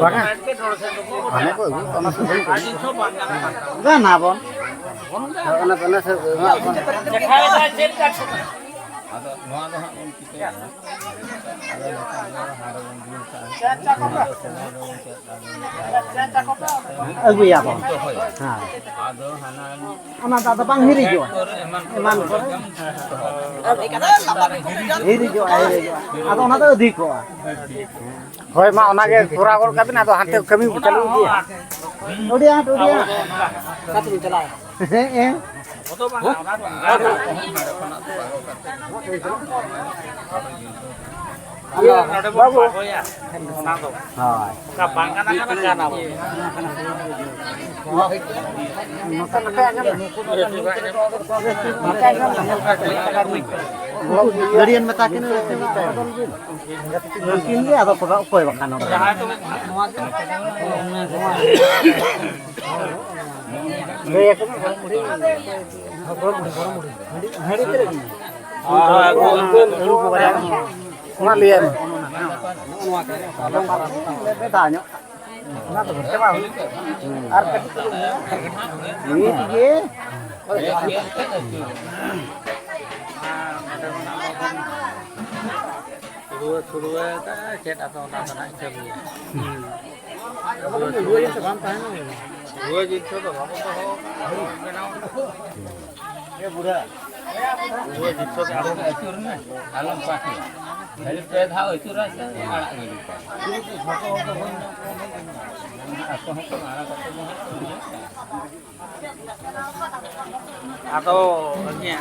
ᱵᱟᱝᱟ᱾ ᱮᱴᱠᱮᱴᱚᱬᱮ ᱥᱮᱫ ᱫᱚᱠᱚ ᱦᱟᱱᱮ ᱠᱚ ᱟᱹᱜᱩ ᱠᱚᱣᱟ, ᱚᱱᱟ ᱥᱚᱸᱜᱮ ᱠᱚ᱾ ᱟᱨ ᱡᱤᱱᱤᱥ ᱦᱚᱸ ᱵᱟᱝ ᱜᱟᱱᱚᱜ ᱠᱟᱱ ᱛᱟᱵᱚᱱᱟ᱾ ᱜᱟᱱ ᱟᱵᱚᱱ᱾ ᱦᱳᱭ, ᱚᱱᱟ, ᱚᱱᱟ ᱥᱚᱸᱜᱮ ᱮᱢᱟ ᱠᱚ᱾ ᱫᱮᱠᱷᱟᱣ ᱮᱫᱟ ᱪᱮᱫ ᱠᱟᱱ ᱥᱚᱢᱚᱭ᱾ ᱟᱫᱚ ᱱᱚᱣᱟ ᱫᱚ ᱦᱟᱸᱜ ᱵᱚᱱ ᱪᱤᱠᱟᱹᱭᱟ? ᱟᱫᱚ ᱱᱚᱝᱠᱟ ᱱᱚᱣᱟ ᱦᱟᱸᱰᱮ ᱵᱚᱱ ᱫᱩᱞ ᱠᱟᱜᱼᱟ᱾ ᱟᱫᱚ ᱥᱚᱢᱚᱭ ᱫᱚ ᱵᱚᱱ ᱪᱮᱫ ᱟᱹᱜᱩᱭᱟᱵᱚᱱ᱾ ᱦᱮᱸ᱾ ᱟᱫᱚ ᱦᱟᱱᱟ ᱚᱱᱟ ᱫᱚ ᱟᱫᱚ ᱵᱟᱝ ᱦᱤᱨᱤᱡᱚᱜᱼᱟ᱾ ᱮᱢᱟᱱ ᱠᱚᱨᱮ᱾ ᱦᱤᱨᱤᱡᱚᱜᱼᱟ, ᱦᱤᱨᱤᱡᱚᱜᱼᱟ᱾ ᱟᱫᱚ ᱚᱱᱟ ᱫᱚ ᱟᱹᱫᱷᱤ ᱠᱚᱜᱼᱟ᱾ ᱦᱳᱭ, ᱢᱟ ᱚᱱᱟᱜᱮ ᱠᱚᱨᱟᱣ ᱜᱚᱫ ᱠᱟᱜ ᱵᱤᱱ, ᱟᱫᱚ ᱦᱟᱱᱛᱮ ᱠᱟᱹᱢᱤ ᱪᱟᱹᱞᱩ ᱤᱫᱤᱭᱟ᱾ ᱩᱰᱤᱭᱟ, ᱩᱰᱤᱭᱟ᱾ ᱚᱠᱟ ᱛᱮᱵᱤᱱ ᱪᱟᱞᱟᱜᱼᱟ? ᱦᱮᱸ, ᱦᱮᱸ᱾ ᱤᱭᱟᱹ, ᱱᱚᱰᱮ ᱵᱚᱱ ᱵᱟᱹᱜᱩᱭᱟ᱾ ᱚᱱᱟ ᱫᱚ᱾ ᱦᱳᱭ᱾ ᱚᱱᱠᱟ ᱵᱟᱝ ᱜᱟᱱ ᱠᱟᱱᱟ, ᱜᱟᱱ ᱟᱵᱚᱱ᱾ ᱱᱚᱛᱮ ᱱᱟᱠᱷᱟ ᱟᱸᱡᱚᱢ ᱢᱮ᱾ ᱱᱚᱛᱮ ᱟᱸᱡᱚᱢ ᱢᱮ᱾ ᱜᱟᱹᱰᱤᱭᱟᱱ ᱢᱮᱛᱟ ᱠᱤᱱ᱾ ᱩᱱᱠᱤᱱ ᱜᱮ ᱟᱫᱚ ᱠᱚᱫᱚ ᱚᱠᱚᱭ ᱵᱟᱠᱷᱟᱱ ᱱᱚᱰᱮ ᱫᱚ᱾ ᱡᱟᱦᱟᱸᱭ ᱫᱚ ᱱᱚᱣᱟ ᱜᱮ᱾ ᱞᱟᱹᱭ ᱟᱠᱚ ᱢᱮ, ᱜᱚᱲᱚᱢ ᱵᱩᱲᱦᱤ᱾ ᱜᱚᱲᱚᱢ ᱵᱩᱲᱦᱤ, ᱜᱚᱲᱚᱢ ᱵᱩᱲᱦᱤ᱾ ᱦᱟᱺᱰᱤ, ᱦᱟᱺᱰᱤ ᱛᱤᱱᱟᱹᱜ ᱜᱟᱱ? ᱦᱳᱭ, ᱦᱳᱭ, ᱦᱳᱭ᱾ ᱚᱱᱟ ᱞᱟᱹᱭᱟᱭ ᱢᱮ᱾ ᱱᱚᱜᱼᱚ ᱱᱚᱣᱟ ᱠᱚ᱾ ᱫᱟᱜ ᱧᱚᱜ᱾ ᱚᱱᱟ ᱫᱚ ᱪᱟᱵᱟ ᱦᱩᱭ᱾ ᱟᱨ ᱠᱟᱹᱴᱤᱡ ᱪᱩᱞᱩᱝ ᱢᱮᱱᱟᱜᱼᱟ᱾ ᱱᱤᱛ ᱜᱮ᱾ ᱨᱩᱣᱟᱹ ᱪᱮᱫ ᱟᱫᱚ ᱚᱱᱟ ᱫᱚ ᱱᱟᱜ ᱠᱟᱹᱢᱤᱭᱟ᱾ ᱟᱵᱚ ᱫᱚ ᱨᱩᱣᱟᱹ ᱡᱤᱱᱤᱥ ᱵᱟᱝ ᱛᱟᱦᱮᱱᱟ᱾ ᱨᱩᱣᱟᱹ ᱡᱤᱱᱤᱥ ᱫᱚ ᱵᱟᱵᱚ ᱫᱚᱦᱚ ᱠᱟᱜᱼᱟ, ᱵᱟᱵᱚ ᱵᱮᱱᱟᱣ ᱠᱟᱜᱼᱟ᱾ ᱮ ᱵᱩᱲᱦᱟ᱾ ᱨᱩᱣᱟᱹ ᱡᱤᱱᱤᱥ ᱫᱚ ᱟᱞᱚᱢ ᱟᱹᱪᱩᱨ ᱢᱮ, ᱟᱞᱚᱢ ᱯᱟᱠᱮ᱾ ᱠᱷᱟᱹᱞᱤ ᱯᱮ ᱫᱷᱟᱣ ᱟᱹᱪᱩᱨᱟ ᱥᱮ ᱟᱲᱟᱜ ᱜᱤᱰᱤ ᱠᱟᱭ᱾ ᱟᱠᱚ ᱦᱚᱸᱠᱚ ᱢᱟᱨᱟᱝ ᱠᱟᱛᱮ ᱫᱚ ᱦᱟᱸᱜ ᱠᱚ ᱧᱮᱞ ᱠᱟᱜᱼᱟ᱾ ᱟᱫᱚ ᱤᱭᱟᱹ,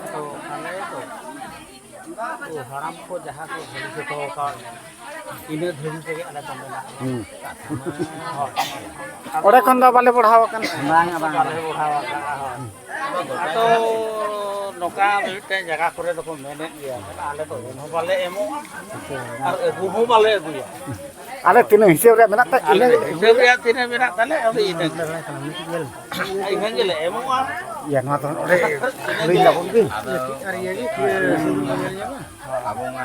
ᱟᱫᱚ ᱟᱞᱮ ᱫᱚ ᱩᱱᱠᱩ ᱦᱟᱲᱟᱢ ᱠᱚ ᱡᱟᱦᱟᱸ ᱠᱚ ᱵᱷᱟᱹᱜᱤ ᱦᱚᱴᱚ ᱟᱠᱟᱫ, ᱤᱱᱟᱹ ᱫᱷᱟᱹᱵᱤᱡ ᱛᱮᱜᱮ ᱟᱞᱮ ᱫᱚ ᱢᱮᱱᱟᱜ ᱞᱮᱭᱟ᱾ ᱦᱩᱸ᱾ ᱦᱳᱭ᱾ ᱚᱸᱰᱮ ᱠᱷᱚᱱ ᱫᱚ ᱵᱟᱞᱮ ᱵᱟᱲᱦᱟᱣ ᱟᱠᱟᱱᱟ᱾ ᱵᱟᱝᱟ, ᱵᱟᱝᱟ᱾ ᱵᱟᱞᱮ ᱵᱟᱲᱦᱟᱣ ᱟᱠᱟᱱᱟ, ᱦᱳᱭ᱾ ᱟᱫᱚ ᱱᱚᱝᱠᱟ ᱢᱤᱫᱴᱮᱱ ᱡᱟᱭᱜᱟ ᱠᱚᱨᱮ ᱫᱚᱠᱚ ᱢᱮᱱᱮᱫ ᱜᱮᱭᱟ, ᱟᱞᱮ ᱫᱚ ᱮᱢ ᱦᱚᱸ ᱵᱟᱞᱮ ᱮᱢᱚᱜᱼᱟ ᱟᱨ ᱟᱹᱜᱩ ᱦᱚᱸ ᱵᱟᱞᱮ ᱟᱹᱜᱩᱭᱟ᱾ ᱟᱞᱮ ᱛᱤᱱᱟᱹᱜ ᱦᱤᱥᱟᱹᱵ ᱨᱮᱭᱟᱜ ᱢᱮᱱᱟᱜ ᱛᱟᱞᱮ, ᱟᱞᱮ ᱤᱱᱟᱹ ᱜᱮ᱾ ᱦᱤᱥᱟᱹᱵ ᱨᱮᱭᱟᱜ ᱛᱤᱱᱟᱹᱜ ᱢᱮᱱᱟᱜ ᱛᱟᱞᱮ, ᱟᱞᱮ ᱤᱱᱟᱹ ᱜᱮ᱾ ᱤᱱᱟᱹ ᱜᱮᱞᱮ ᱮᱢᱚᱜᱼᱟ᱾ ᱤᱭᱟᱹ, ᱱᱚᱣᱟ ᱫᱚ ᱚᱸᱰᱮ ᱞᱟᱹᱭ ᱛᱟᱵᱚᱱ ᱵᱤᱱ᱾ ᱟᱨ ᱤᱭᱟᱹ ᱜᱮ, ᱟᱵᱚ ᱢᱟ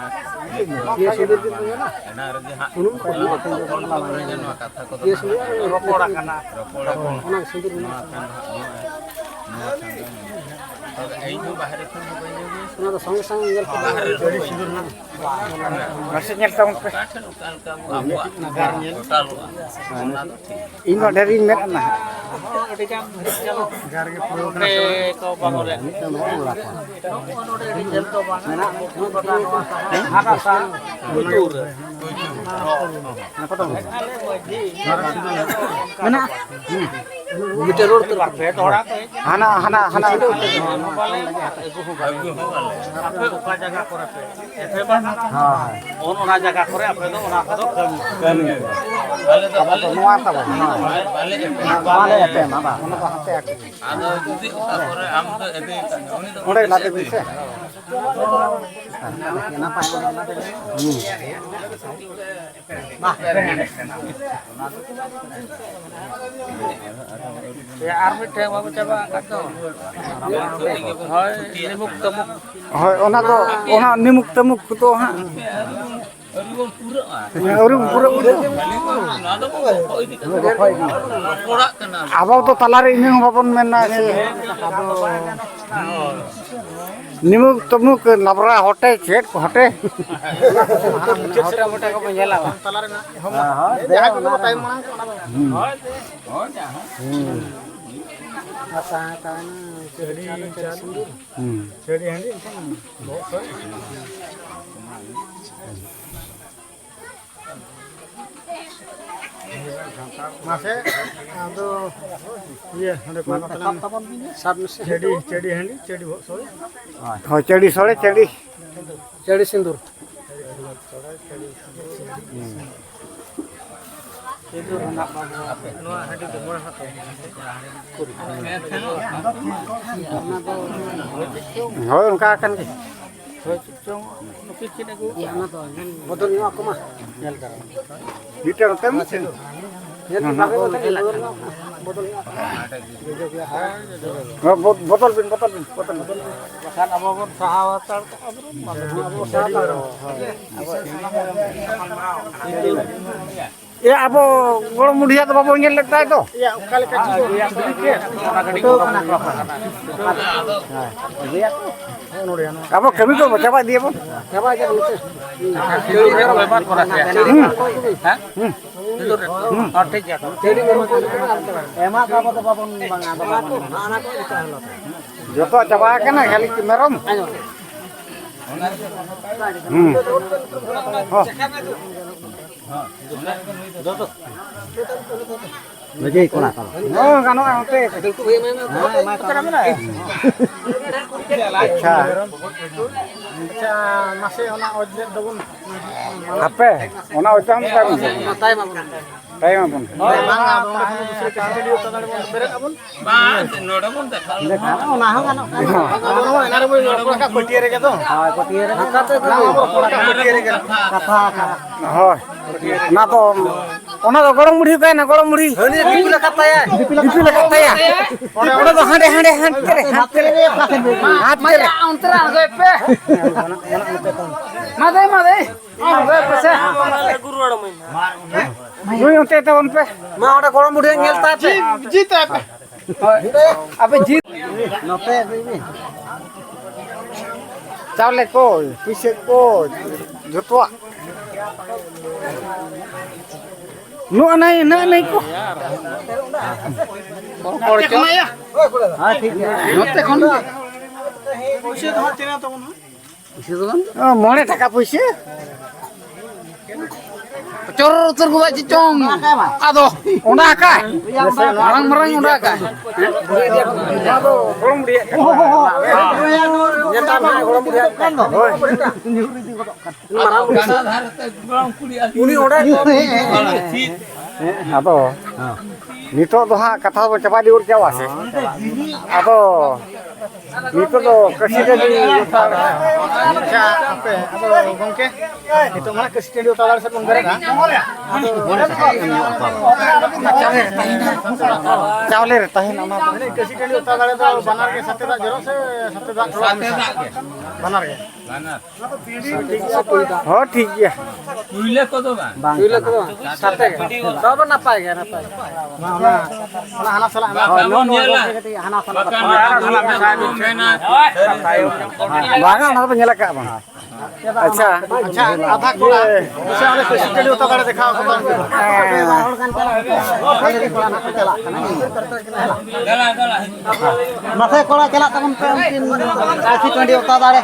ᱤᱭᱟᱹ ᱥᱩᱱᱫᱚᱨ ᱵᱤᱱ ᱧᱮᱞᱟ? ᱮᱱᱟᱝ ᱨᱮᱜᱮ ᱦᱟᱸᱜ ᱥᱩᱱᱩᱢ ᱠᱚ ᱯᱷᱳᱱ ᱠᱚᱨᱮ ᱜᱮ ᱱᱚᱣᱟ ᱠᱟᱛᱷᱟ ᱠᱚᱫᱚ ᱤᱭᱟᱹ ᱥᱩᱱᱩᱢ ᱦᱟᱸᱜ ᱨᱚᱯᱚᱲ ᱟᱠᱟᱱᱟ᱾ ᱨᱚᱯᱚᱲ ᱟᱠᱟᱱᱟ᱾ ᱚᱱᱟ ᱥᱩᱱᱫᱚᱨ ᱵᱤᱱ ᱱᱚᱣᱟ ᱠᱷᱟᱱ ᱫᱚ ᱦᱟᱸᱜ ᱱᱚᱣᱟ, ᱱᱚᱣᱟ ᱠᱷᱟᱱ ᱫᱚ ᱱᱚᱣᱟ᱾ ᱛᱚᱵᱮ ᱤᱧ ᱦᱚᱸ ᱵᱟᱦᱨᱮ ᱠᱷᱚᱱ ᱫᱚ ᱵᱟᱹᱧ ᱟᱹᱜᱩᱭᱟ᱾ ᱚᱱᱟ ᱫᱚ ᱥᱚᱸᱜᱮ ᱥᱚᱸᱜᱮ ᱧᱮᱞ ᱠᱟᱛᱮ ᱵᱟᱦᱨᱮ ᱨᱮ ᱵᱟᱹᱧ ᱟᱹᱜᱩᱭᱟ᱾ ᱱᱟᱥᱮ ᱧᱮᱞ ᱛᱟᱵᱚᱱ ᱯᱮ᱾ ᱚᱠᱟ ᱴᱷᱮᱱ ᱚᱠᱟ ᱞᱮᱠᱟ ᱟᱵᱚᱣᱟᱜ ᱜᱚᱴᱟᱞᱚᱜᱼᱟ, ᱚᱱᱟ ᱫᱚ ᱴᱷᱤᱠ ᱜᱮᱭᱟ᱾ ᱤᱧ ᱫᱚ ᱰᱷᱮᱨ ᱤᱧ ᱢᱮᱱᱟ ᱱᱟᱦᱟᱜ᱾ ᱟᱹᱰᱤ ᱜᱟᱱ ᱵᱷᱤᱲ ᱪᱟᱞᱟᱜ ᱱᱚᱰᱮ ᱠᱚ ᱵᱟᱝ ᱨᱮ᱾ ᱢᱤᱫᱴᱟᱝ ᱫᱚ ᱵᱟᱹᱱᱩᱜ ᱞᱟᱯᱟ᱾ ᱱᱚᱜᱼᱚ ᱱᱚᱰᱮ ᱟᱹᱰᱤ ᱡᱷᱟᱹᱞ ᱫᱚ ᱵᱟᱝ᱾ ᱢᱮᱱᱟᱜ ᱜᱚᱴᱟ ᱱᱚᱣᱟ ᱥᱟᱦᱟ, ᱦᱟᱱᱟ ᱥᱟᱦᱟ, ᱞᱩᱛᱩᱨ ᱨᱮ᱾ ᱦᱮᱸ, ᱯᱚᱴᱚᱢ ᱨᱮ᱾ ᱢᱮᱱᱟᱜᱼᱟ᱾ ᱦᱩᱸ᱾ ᱢᱤᱫᱴᱮᱱ ᱨᱳᱰ ᱩᱛᱟᱹᱨ ᱠᱟᱱᱟ᱾ ᱵᱟᱨ ᱯᱮ ᱴᱚᱲᱟ ᱠᱚ ᱦᱮᱡ ᱮᱱᱟ᱾ ᱦᱟᱱᱟ, ᱦᱟᱱᱟ, ᱦᱟᱱᱟ᱾ ᱟᱹᱜᱩ ᱦᱚᱸ ᱵᱟᱞᱮ ᱟᱹᱜᱩ ᱦᱚᱸ ᱵᱟᱞᱮ᱾ ᱟᱯᱮ ᱚᱠᱟ ᱡᱟᱭᱜᱟ ᱠᱚᱨᱮ ᱯᱮ? ᱦᱳᱭ, ᱦᱳᱭ᱾ ᱚᱱ ᱚᱱᱟ ᱡᱟᱭᱜᱟ ᱠᱚᱨᱮ ᱟᱯᱮ ᱫᱚ ᱚᱱᱟ ᱠᱚᱫᱚ ᱠᱟᱹᱢᱤ ᱯᱮ᱾ ᱠᱟᱹᱢᱤ ᱯᱮ᱾ ᱟᱞᱮ ᱫᱚ ᱟᱵᱚ ᱫᱚ ᱵᱟᱞᱮ ᱱᱚᱣᱟ ᱛᱟᱵᱚᱱ, ᱱᱚᱣᱟ᱾ ᱵᱟᱞᱮ ᱮᱯᱮᱢᱟ᱾ ᱵᱟᱞᱮ ᱮᱯᱮᱢᱟ, ᱵᱟᱝ᱾ ᱚᱱᱟ ᱫᱚ ᱦᱟᱱᱛᱮ ᱟᱹᱜᱩ᱾ ᱟᱫᱚ ᱡᱩᱫᱤ ᱚᱠᱟ ᱠᱚᱨᱮ ᱟᱢ ᱫᱚ ᱤᱫᱤ ᱠᱟᱜ ᱢᱮ, ᱩᱱᱤ ᱫᱚ ᱚᱸᱰᱮ ᱚᱸᱰᱮ ᱞᱟᱫᱮ ᱵᱤᱱ ᱤᱫᱤ ᱥᱮ᱾ ᱠᱟᱜ ᱢᱮ᱾ ᱱᱟᱯᱟᱭ ᱜᱮ ᱞᱟᱫᱮ ᱵᱤᱱ᱾ ᱦᱩᱸ᱾ ᱟᱨ ᱢᱤᱫᱴᱮᱱ ᱵᱟᱵᱚ ᱪᱟᱵᱟ ᱟᱠᱟᱫ ᱫᱚ᱾ ᱦᱳᱭ, ᱱᱤᱢᱩᱠ ᱛᱟᱢᱩᱠ᱾ ᱦᱳᱭ, ᱚᱱᱟ ᱫᱚ, ᱚᱱᱟ ᱱᱤᱢᱩᱠ ᱛᱟᱢᱩᱠ ᱠᱚᱫᱚ ᱦᱟᱸᱜ ᱟᱹᱣᱨᱤ ᱵᱚᱱ ᱯᱩᱨᱟᱹᱜᱼᱟ᱾ ᱟᱹᱣᱨᱤ ᱵᱚᱱ ᱯᱩᱨᱟᱹᱜᱼᱟ᱾ ᱱᱚᱣᱟ ᱫᱚ ᱵᱚᱱ ᱜᱚᱯᱚ ᱤᱫᱤ ᱠᱟᱱᱟ᱾ ᱜᱚᱯᱚ ᱤᱫᱤ᱾ ᱨᱚᱯᱚᱲᱟᱜ ᱠᱟᱱᱟ᱾ ᱟᱵᱚ ᱫᱚ ᱛᱟᱞᱟᱨᱮ ᱤᱱᱟᱹ ᱦᱚᱸ ᱵᱟᱵᱚᱱ ᱢᱮᱱᱟ ᱥᱮ᱾ ᱱᱤᱢᱩᱠ ᱛᱩᱢᱩᱠ ᱞᱟᱵᱽᱨᱟ ᱦᱚᱴᱮ ᱪᱮᱫ ᱠᱚ ᱦᱚᱴᱮ? ᱦᱚᱴᱮ ᱢᱚᱴᱮ ᱠᱚᱵᱚᱱ ᱧᱮᱞᱟ ᱵᱟᱝ? ᱦᱮᱸ, ᱦᱮᱸ, ᱡᱟᱦᱟᱸ ᱠᱚ ᱛᱟᱭᱚᱢ ᱢᱟᱲᱟᱝ ᱠᱚ, ᱚᱱᱟ ᱫᱚ᱾ ᱦᱩᱸ᱾ ᱦᱳᱭ, ᱡᱟᱦᱟᱸ᱾ ᱦᱩᱸ᱾ ᱟᱨ ᱛᱟᱦᱮᱸ ᱛᱟᱦᱮᱸ ᱪᱟᱹᱰᱤ ᱪᱟᱹᱰᱤ ᱥᱤᱸᱫᱩᱨ᱾ ᱦᱩᱸ᱾ ᱪᱟᱹᱰᱤ ᱦᱟᱺᱰᱤ ᱮᱱᱠᱷᱟᱱ ᱵᱚᱦᱚᱜ ᱠᱚᱨᱮ᱾ ᱢᱟᱥᱮ, ᱟᱫᱚ ᱤᱭᱟᱹ, ᱚᱸᱰᱮ ᱠᱚ ᱛᱟᱞᱟᱝ ᱥᱟᱵ ᱢᱮᱥᱮ᱾ ᱪᱟᱹᱰᱤ, ᱪᱟᱹᱰᱤ ᱦᱟᱺᱰᱤ, ᱪᱟᱹᱰᱤ ᱵᱚᱦᱚᱜ ᱥᱚᱲᱮ᱾ ᱦᱳᱭ, ᱪᱟᱹᱰᱤ ᱥᱚᱲᱮ, ᱪᱟᱹᱰᱤ᱾ ᱪᱟᱹᱰᱤ ᱥᱤᱸᱫᱩᱨ᱾ ᱱᱚᱣᱟ ᱦᱟᱺᱰᱤ ᱫᱚ ᱢᱚᱬᱮ ᱦᱚᱲ ᱠᱚ᱾ ᱦᱳᱭ, ᱚᱱᱠᱟ ᱟᱠᱟᱱ ᱜᱮ᱾ ᱦᱳᱭ, ᱪᱮᱫ ᱪᱚᱝ ᱱᱩᱠᱤᱱ ᱠᱤᱱ ᱟᱹᱜᱩ ᱠᱟᱜᱼᱟ᱾ ᱵᱚᱫᱚᱞ ᱧᱚᱜ ᱟᱠᱚ ᱢᱟ᱾ ᱧᱮᱞ ᱫᱟᱨᱟᱢ᱾ ᱢᱤᱫᱴᱟᱝ ᱱᱚᱛᱮ ᱢᱤᱫᱴᱟᱝ᱾ ᱧᱮᱞ ᱵᱤᱱ, ᱵᱟᱵᱮ ᱵᱚᱫᱚᱞ ᱧᱚᱜ ᱟᱠᱚ᱾ ᱵᱚᱫᱚᱞ ᱧᱚᱜ ᱟᱠᱚ᱾ ᱦᱳᱭ, ᱵᱚ-, ᱵᱚᱫᱚᱞ ᱵᱤᱱ, ᱵᱚᱫᱚᱞ ᱵᱤᱱ, ᱵᱚᱫᱚᱞ ᱵᱤᱱ᱾ ᱵᱟᱠᱷᱟᱱ ᱟᱵᱚ ᱵᱚᱱ ᱥᱟᱦᱟᱣ ᱦᱟᱛᱟᱲ ᱠᱟᱜᱼᱟ ᱵᱚᱱ᱾ ᱟᱵᱚ ᱥᱟᱦᱟᱣ ᱦᱟᱛᱟᱲ ᱠᱟᱜᱼᱟ᱾ ᱮ, ᱟᱵᱚ ᱜᱚᱲᱚᱢ ᱵᱩᱰᱷᱤᱭᱟᱜ ᱫᱚ ᱵᱟᱵᱚ ᱧᱮᱞ ᱞᱮᱫ ᱛᱟᱭ ᱫᱚ? ᱮᱭᱟ, ᱚᱠᱟ ᱞᱮᱠᱟ ᱪᱚ ᱪᱷᱩᱵᱤ ᱛᱮ ᱯᱷᱳᱴᱳ ᱠᱟᱱᱟ ᱠᱚ᱾ ᱟᱵᱚ ᱠᱟᱹᱢᱤ ᱠᱚ ᱪᱟᱵᱟ ᱤᱫᱤᱭᱟᱵᱚᱱ᱾ ᱪᱟᱵᱟ ᱤᱫᱤᱭᱟᱵᱚᱱ ᱱᱚᱛᱮ᱾ ᱦᱩᱸ᱾ ᱦᱩᱸ᱾ ᱦᱩᱸ᱾ ᱦᱚᱸ, ᱴᱷᱤᱠ ᱜᱮᱭᱟ ᱛᱚᱵᱮ᱾ ᱮᱢᱟ ᱠᱚ ᱟᱵᱚ ᱫᱚ ᱵᱟᱵᱚᱱ ᱵᱟᱝᱟ, ᱟᱫᱚ ᱵᱟᱵᱚᱱ ᱮᱢᱟ᱾ ᱡᱚᱛᱚᱣᱟᱜ ᱪᱟᱵᱟ ᱟᱠᱟᱱᱟ, ᱠᱷᱟᱹᱞᱤ ᱢᱮᱨᱚᱢ᱾ ᱦᱩᱸ᱾ ᱦᱚᱸ᱾ ᱵᱷᱟᱹᱜᱤ ᱠᱚᱲᱟ ᱠᱚ᱾ ᱦᱚᱸ, ᱜᱟᱱᱚᱜᱼᱟ, ᱚᱱᱛᱮ᱾ ᱦᱮᱸ, ᱮᱢᱟ ᱠᱚ᱾ ᱟᱪᱪᱷᱟ᱾ ᱟᱪᱪᱷᱟ, ᱢᱟᱥᱮ ᱚᱱᱟ ᱚᱡᱽ ᱞᱮᱫ ᱫᱚᱵᱚᱱ᱾ ᱦᱟᱯᱮ, ᱚᱱᱟ ᱚᱡᱽ ᱛᱟᱭᱚᱢ ᱛᱟᱭᱚᱢ ᱛᱮ᱾ ᱛᱟᱭᱚᱢ ᱟᱵᱚᱱ᱾ ᱛᱟᱭᱚᱢ ᱟᱵᱚᱱ᱾ ᱦᱳᱭ, ᱵᱟᱝ, ᱟᱫᱚ ᱚᱸᱰᱮ ᱠᱷᱚᱱ ᱫᱚ ᱫᱩᱥᱨᱟᱹ ᱠᱟᱹᱴᱤᱡ ᱴᱟᱺᱰᱤ ᱩᱛᱟᱹᱨ ᱫᱟᱲᱮ ᱵᱚᱱ ᱵᱮᱨᱮᱫ ᱟᱵᱚᱱ᱾ ᱵᱟᱝ, ᱱᱚᱰᱮ ᱵᱚᱱ ᱫᱮᱠᱷᱟᱣ᱾ ᱫᱮᱠᱷᱟᱣ, ᱚᱱᱟ ᱦᱚᱸ ᱜᱟᱱᱚᱜ ᱠᱟᱱᱟ᱾ ᱟᱫᱚ ᱱᱚᱜᱼᱚᱭ ᱮᱱᱟᱝ ᱨᱮᱵᱚᱱ ᱨᱚᱯᱚᱲ ᱠᱟᱜ ᱯᱟᱹᱴᱭᱟᱹ ᱨᱮᱜᱮ ᱫᱚ᱾ ᱦᱳᱭ, ᱯᱟᱹᱴᱭᱟᱹ ᱨᱮ᱾ ᱱᱚᱝᱠᱟ ᱛᱮ ᱫᱚ ᱵᱟᱝ᱾ ᱨᱚᱯᱚᱲ ᱠᱟᱜ ᱯᱟᱹᱴᱭᱟᱹ ᱨᱮᱜᱮ᱾ ᱠᱟᱛᱷᱟ ᱟᱠᱟᱱᱟ᱾ ᱦᱳᱭ᱾ ᱚᱱᱟ ᱫᱚ, ᱚᱱᱟ ᱫᱚ ᱜᱚᱲᱚᱢ ᱵᱩᱲᱦᱤ ᱚᱠᱟᱭᱮᱱᱟ, ᱜᱚᱲᱚᱢ ᱵᱩᱲᱦᱤ? ᱦᱟᱹᱱᱤ ᱫᱤᱯᱤᱞ ᱟᱠᱟᱫ ᱛᱟᱭᱟᱭ᱾ ᱫᱤᱯᱤᱞ ᱟᱠᱟᱫ ᱛᱟᱭᱟ᱾ ᱚᱸᱰᱮ ᱫᱚ ᱦᱟᱸᱰᱮ, ᱦᱟᱸᱰᱮ, ᱦᱟᱱᱛᱮ ᱨᱮ, ᱦᱟᱱᱛᱮ ᱨᱮ᱾ ᱦᱟᱱᱛᱮ ᱨᱮ᱾ ᱚᱱᱛᱮ ᱨᱮ ᱟᱬᱜᱚᱭ ᱯᱮ᱾ ᱢᱟ ᱫᱮ, ᱢᱟ ᱫᱮ᱾ ᱟᱬᱜᱚᱭ ᱯᱮ ᱥᱮ᱾ ᱱᱩᱭ ᱚᱱᱛᱮ ᱛᱟᱵᱚᱱ ᱯᱮ᱾ ᱢᱟ ᱚᱸᱰᱮ ᱜᱚᱲᱚᱢ ᱵᱩᱰᱷᱤ ᱧᱮᱞ ᱛᱟᱭ ᱯᱮ᱾ ᱡᱤ, ᱡᱤ ᱛᱟᱭ ᱯᱮ᱾ ᱦᱳᱭ, ᱟᱯᱮ ᱡᱤᱞ᱾ ᱱᱚᱛᱮ ᱟᱹᱜᱩᱭ ᱢᱮ᱾ ᱪᱟᱣᱞᱮ ᱠᱚ, ᱯᱩᱭᱥᱟᱹ ᱠᱚ, ᱡᱚᱛᱚᱣᱟᱜ᱾ ᱱᱚᱜᱼᱚ ᱱᱟᱭ, ᱱᱚᱜᱼᱚ ᱱᱟᱭ ᱠᱚ᱾ ᱦᱮᱸ, ᱴᱷᱤᱠ ᱜᱮᱭᱟ᱾ ᱱᱚᱛᱮ ᱠᱷᱚᱱ ᱜᱮ᱾ ᱯᱩᱭᱥᱟᱹ ᱫᱚ ᱦᱟᱸᱜ ᱛᱤᱱᱟᱹᱜ ᱛᱟᱵᱚᱱ ᱦᱟᱸᱜ? ᱯᱩᱭᱥᱟᱹ ᱫᱚ ᱵᱟᱝ? ᱚ, ᱢᱚᱬᱮ ᱴᱟᱠᱟ ᱯᱩᱭᱥᱟᱹ᱾ ᱪᱚᱨᱚᱨ ᱩᱛᱟᱹᱨ ᱜᱚᱫᱟ ᱪᱮᱫ ᱪᱚᱝ᱾ ᱟᱫᱚ ᱚᱸᱰᱟ ᱠᱟᱜ᱾ ᱢᱟᱨᱟᱝ ᱢᱟᱨᱟᱝ ᱚᱸᱰᱟ ᱠᱟᱜ᱾ ᱱᱚᱣᱟ ᱫᱚ ᱜᱚᱲᱚᱢ ᱵᱩᱰᱷᱤᱭᱟᱜ ᱠᱟᱱᱟ᱾ ᱧᱮᱞ ᱛᱟᱢ ᱦᱟᱸᱜ ᱜᱚᱲᱚᱢ ᱵᱩᱰᱷᱤᱭᱟᱜ ᱠᱟᱱᱟ᱾ ᱦᱳᱭ᱾ ᱢᱟᱨᱟᱝ ᱵᱩᱰᱷᱤ᱾ ᱩᱱᱤ ᱚᱸᱰᱮ ᱠᱚ ᱦᱮᱸ, ᱟᱫᱚ ᱱᱤᱛᱚᱜ ᱫᱚ ᱦᱟᱸᱜ ᱠᱟᱛᱷᱟ ᱵᱚᱱ ᱪᱟᱵᱟ ᱤᱫᱤ ᱜᱚᱫ ᱠᱮᱭᱟ ᱥᱮ? ᱟᱫᱚ ᱱᱤᱛᱚᱜ ᱫᱚ ᱠᱟᱹᱥᱤ ᱨᱮ ᱟᱪᱪᱷᱟ, ᱦᱟᱯᱮ, ᱟᱫᱚ ᱜᱚᱢᱠᱮ, ᱱᱤᱛᱚᱜ ᱢᱟ ᱠᱟᱹᱥᱤ ᱴᱟᱺᱰᱤ ᱚᱛᱟ ᱫᱟᱲᱮ ᱥᱮᱫ ᱵᱚᱱ ᱵᱮᱨᱮᱫᱼᱟ᱾ ᱪᱟᱣᱞᱮ ᱨᱮ ᱛᱟᱦᱮᱱᱟ ᱚᱱᱟ ᱫᱚ᱾ ᱠᱟᱹᱥᱤ ᱴᱟᱺᱰᱤ ᱚᱛᱟ ᱫᱟᱲᱮ ᱫᱚ ᱵᱟᱱᱟᱨ ᱜᱮ ᱥᱟᱛᱮ ᱫᱟᱜ ᱡᱚᱨᱚᱜ ᱥᱮ ᱥᱟᱛᱮ ᱫᱟᱜ ᱨᱚᱦᱚᱲ ᱢᱮᱥᱟ? ᱵᱟᱱᱟᱨ ᱜᱮ᱾ ᱦᱚᱸ, ᱴᱷᱤᱠ ᱜᱮᱭᱟ᱾ ᱯᱩᱭᱞᱟᱹ ᱠᱚᱫᱚ ᱵᱟᱝ᱾ ᱯᱩᱭᱞᱟᱹ ᱠᱚᱫᱚ ᱵᱟᱝ᱾ ᱥᱟᱛᱮ ᱜᱮ᱾ ᱛᱚᱵᱮ ᱱᱟᱯᱟᱭ ᱜᱮ, ᱱᱟᱯᱟᱭ ᱜᱮ᱾ ᱚᱱᱟ, ᱚᱱᱟ ᱦᱟᱱᱟ ᱥᱟᱞᱟᱜ ᱢᱮᱥᱟ ᱵᱟᱠᱷᱟᱱ ᱵᱚᱱ ᱧᱮᱞᱟ᱾ ᱠᱟᱹᱴᱤᱡ ᱦᱟᱱᱟ ᱥᱟᱞᱟᱜ ᱵᱟᱠᱷᱟᱱ ᱠᱟᱛᱷᱟ ᱦᱟᱱᱟ ᱥᱟᱞᱟᱜ ᱢᱮᱥᱟ ᱠᱟᱛᱮ ᱢᱮᱱᱟ᱾ ᱵᱟᱝᱟ, ᱚᱱᱟ ᱫᱚ ᱧᱮᱞ ᱟᱠᱟᱫ ᱵᱚᱱ᱾ ᱟᱪᱪᱷᱟ᱾ ᱟᱪᱪᱷᱟ, ᱟᱫᱷᱟ ᱠᱚᱲᱟ, ᱤᱭᱟᱹ᱾ ᱥᱮ ᱚᱸᱰᱮ ᱠᱟᱹᱥᱤ ᱴᱟᱺᱰᱤ ᱚᱛᱟ ᱫᱟᱲᱮ ᱫᱮᱠᱷᱟᱣ ᱠᱚ ᱛᱟᱵᱚᱱ ᱯᱮ᱾ ᱦᱮᱸ᱾ ᱟᱞᱮ ᱨᱮᱱ ᱠᱚᱲᱟ ᱱᱟᱜ ᱠᱚ ᱪᱟᱞᱟᱜ ᱠᱟᱱᱟ᱾ ᱢᱟᱥᱮ ᱠᱚᱲᱟ, ᱪᱟᱞᱟᱜ ᱛᱟᱵᱚᱱ ᱯᱮ ᱩᱱᱠᱤᱱ ᱠᱟᱹᱥᱤ ᱴᱟᱺᱰᱤ ᱚᱛᱟ ᱫᱟᱲᱮ᱾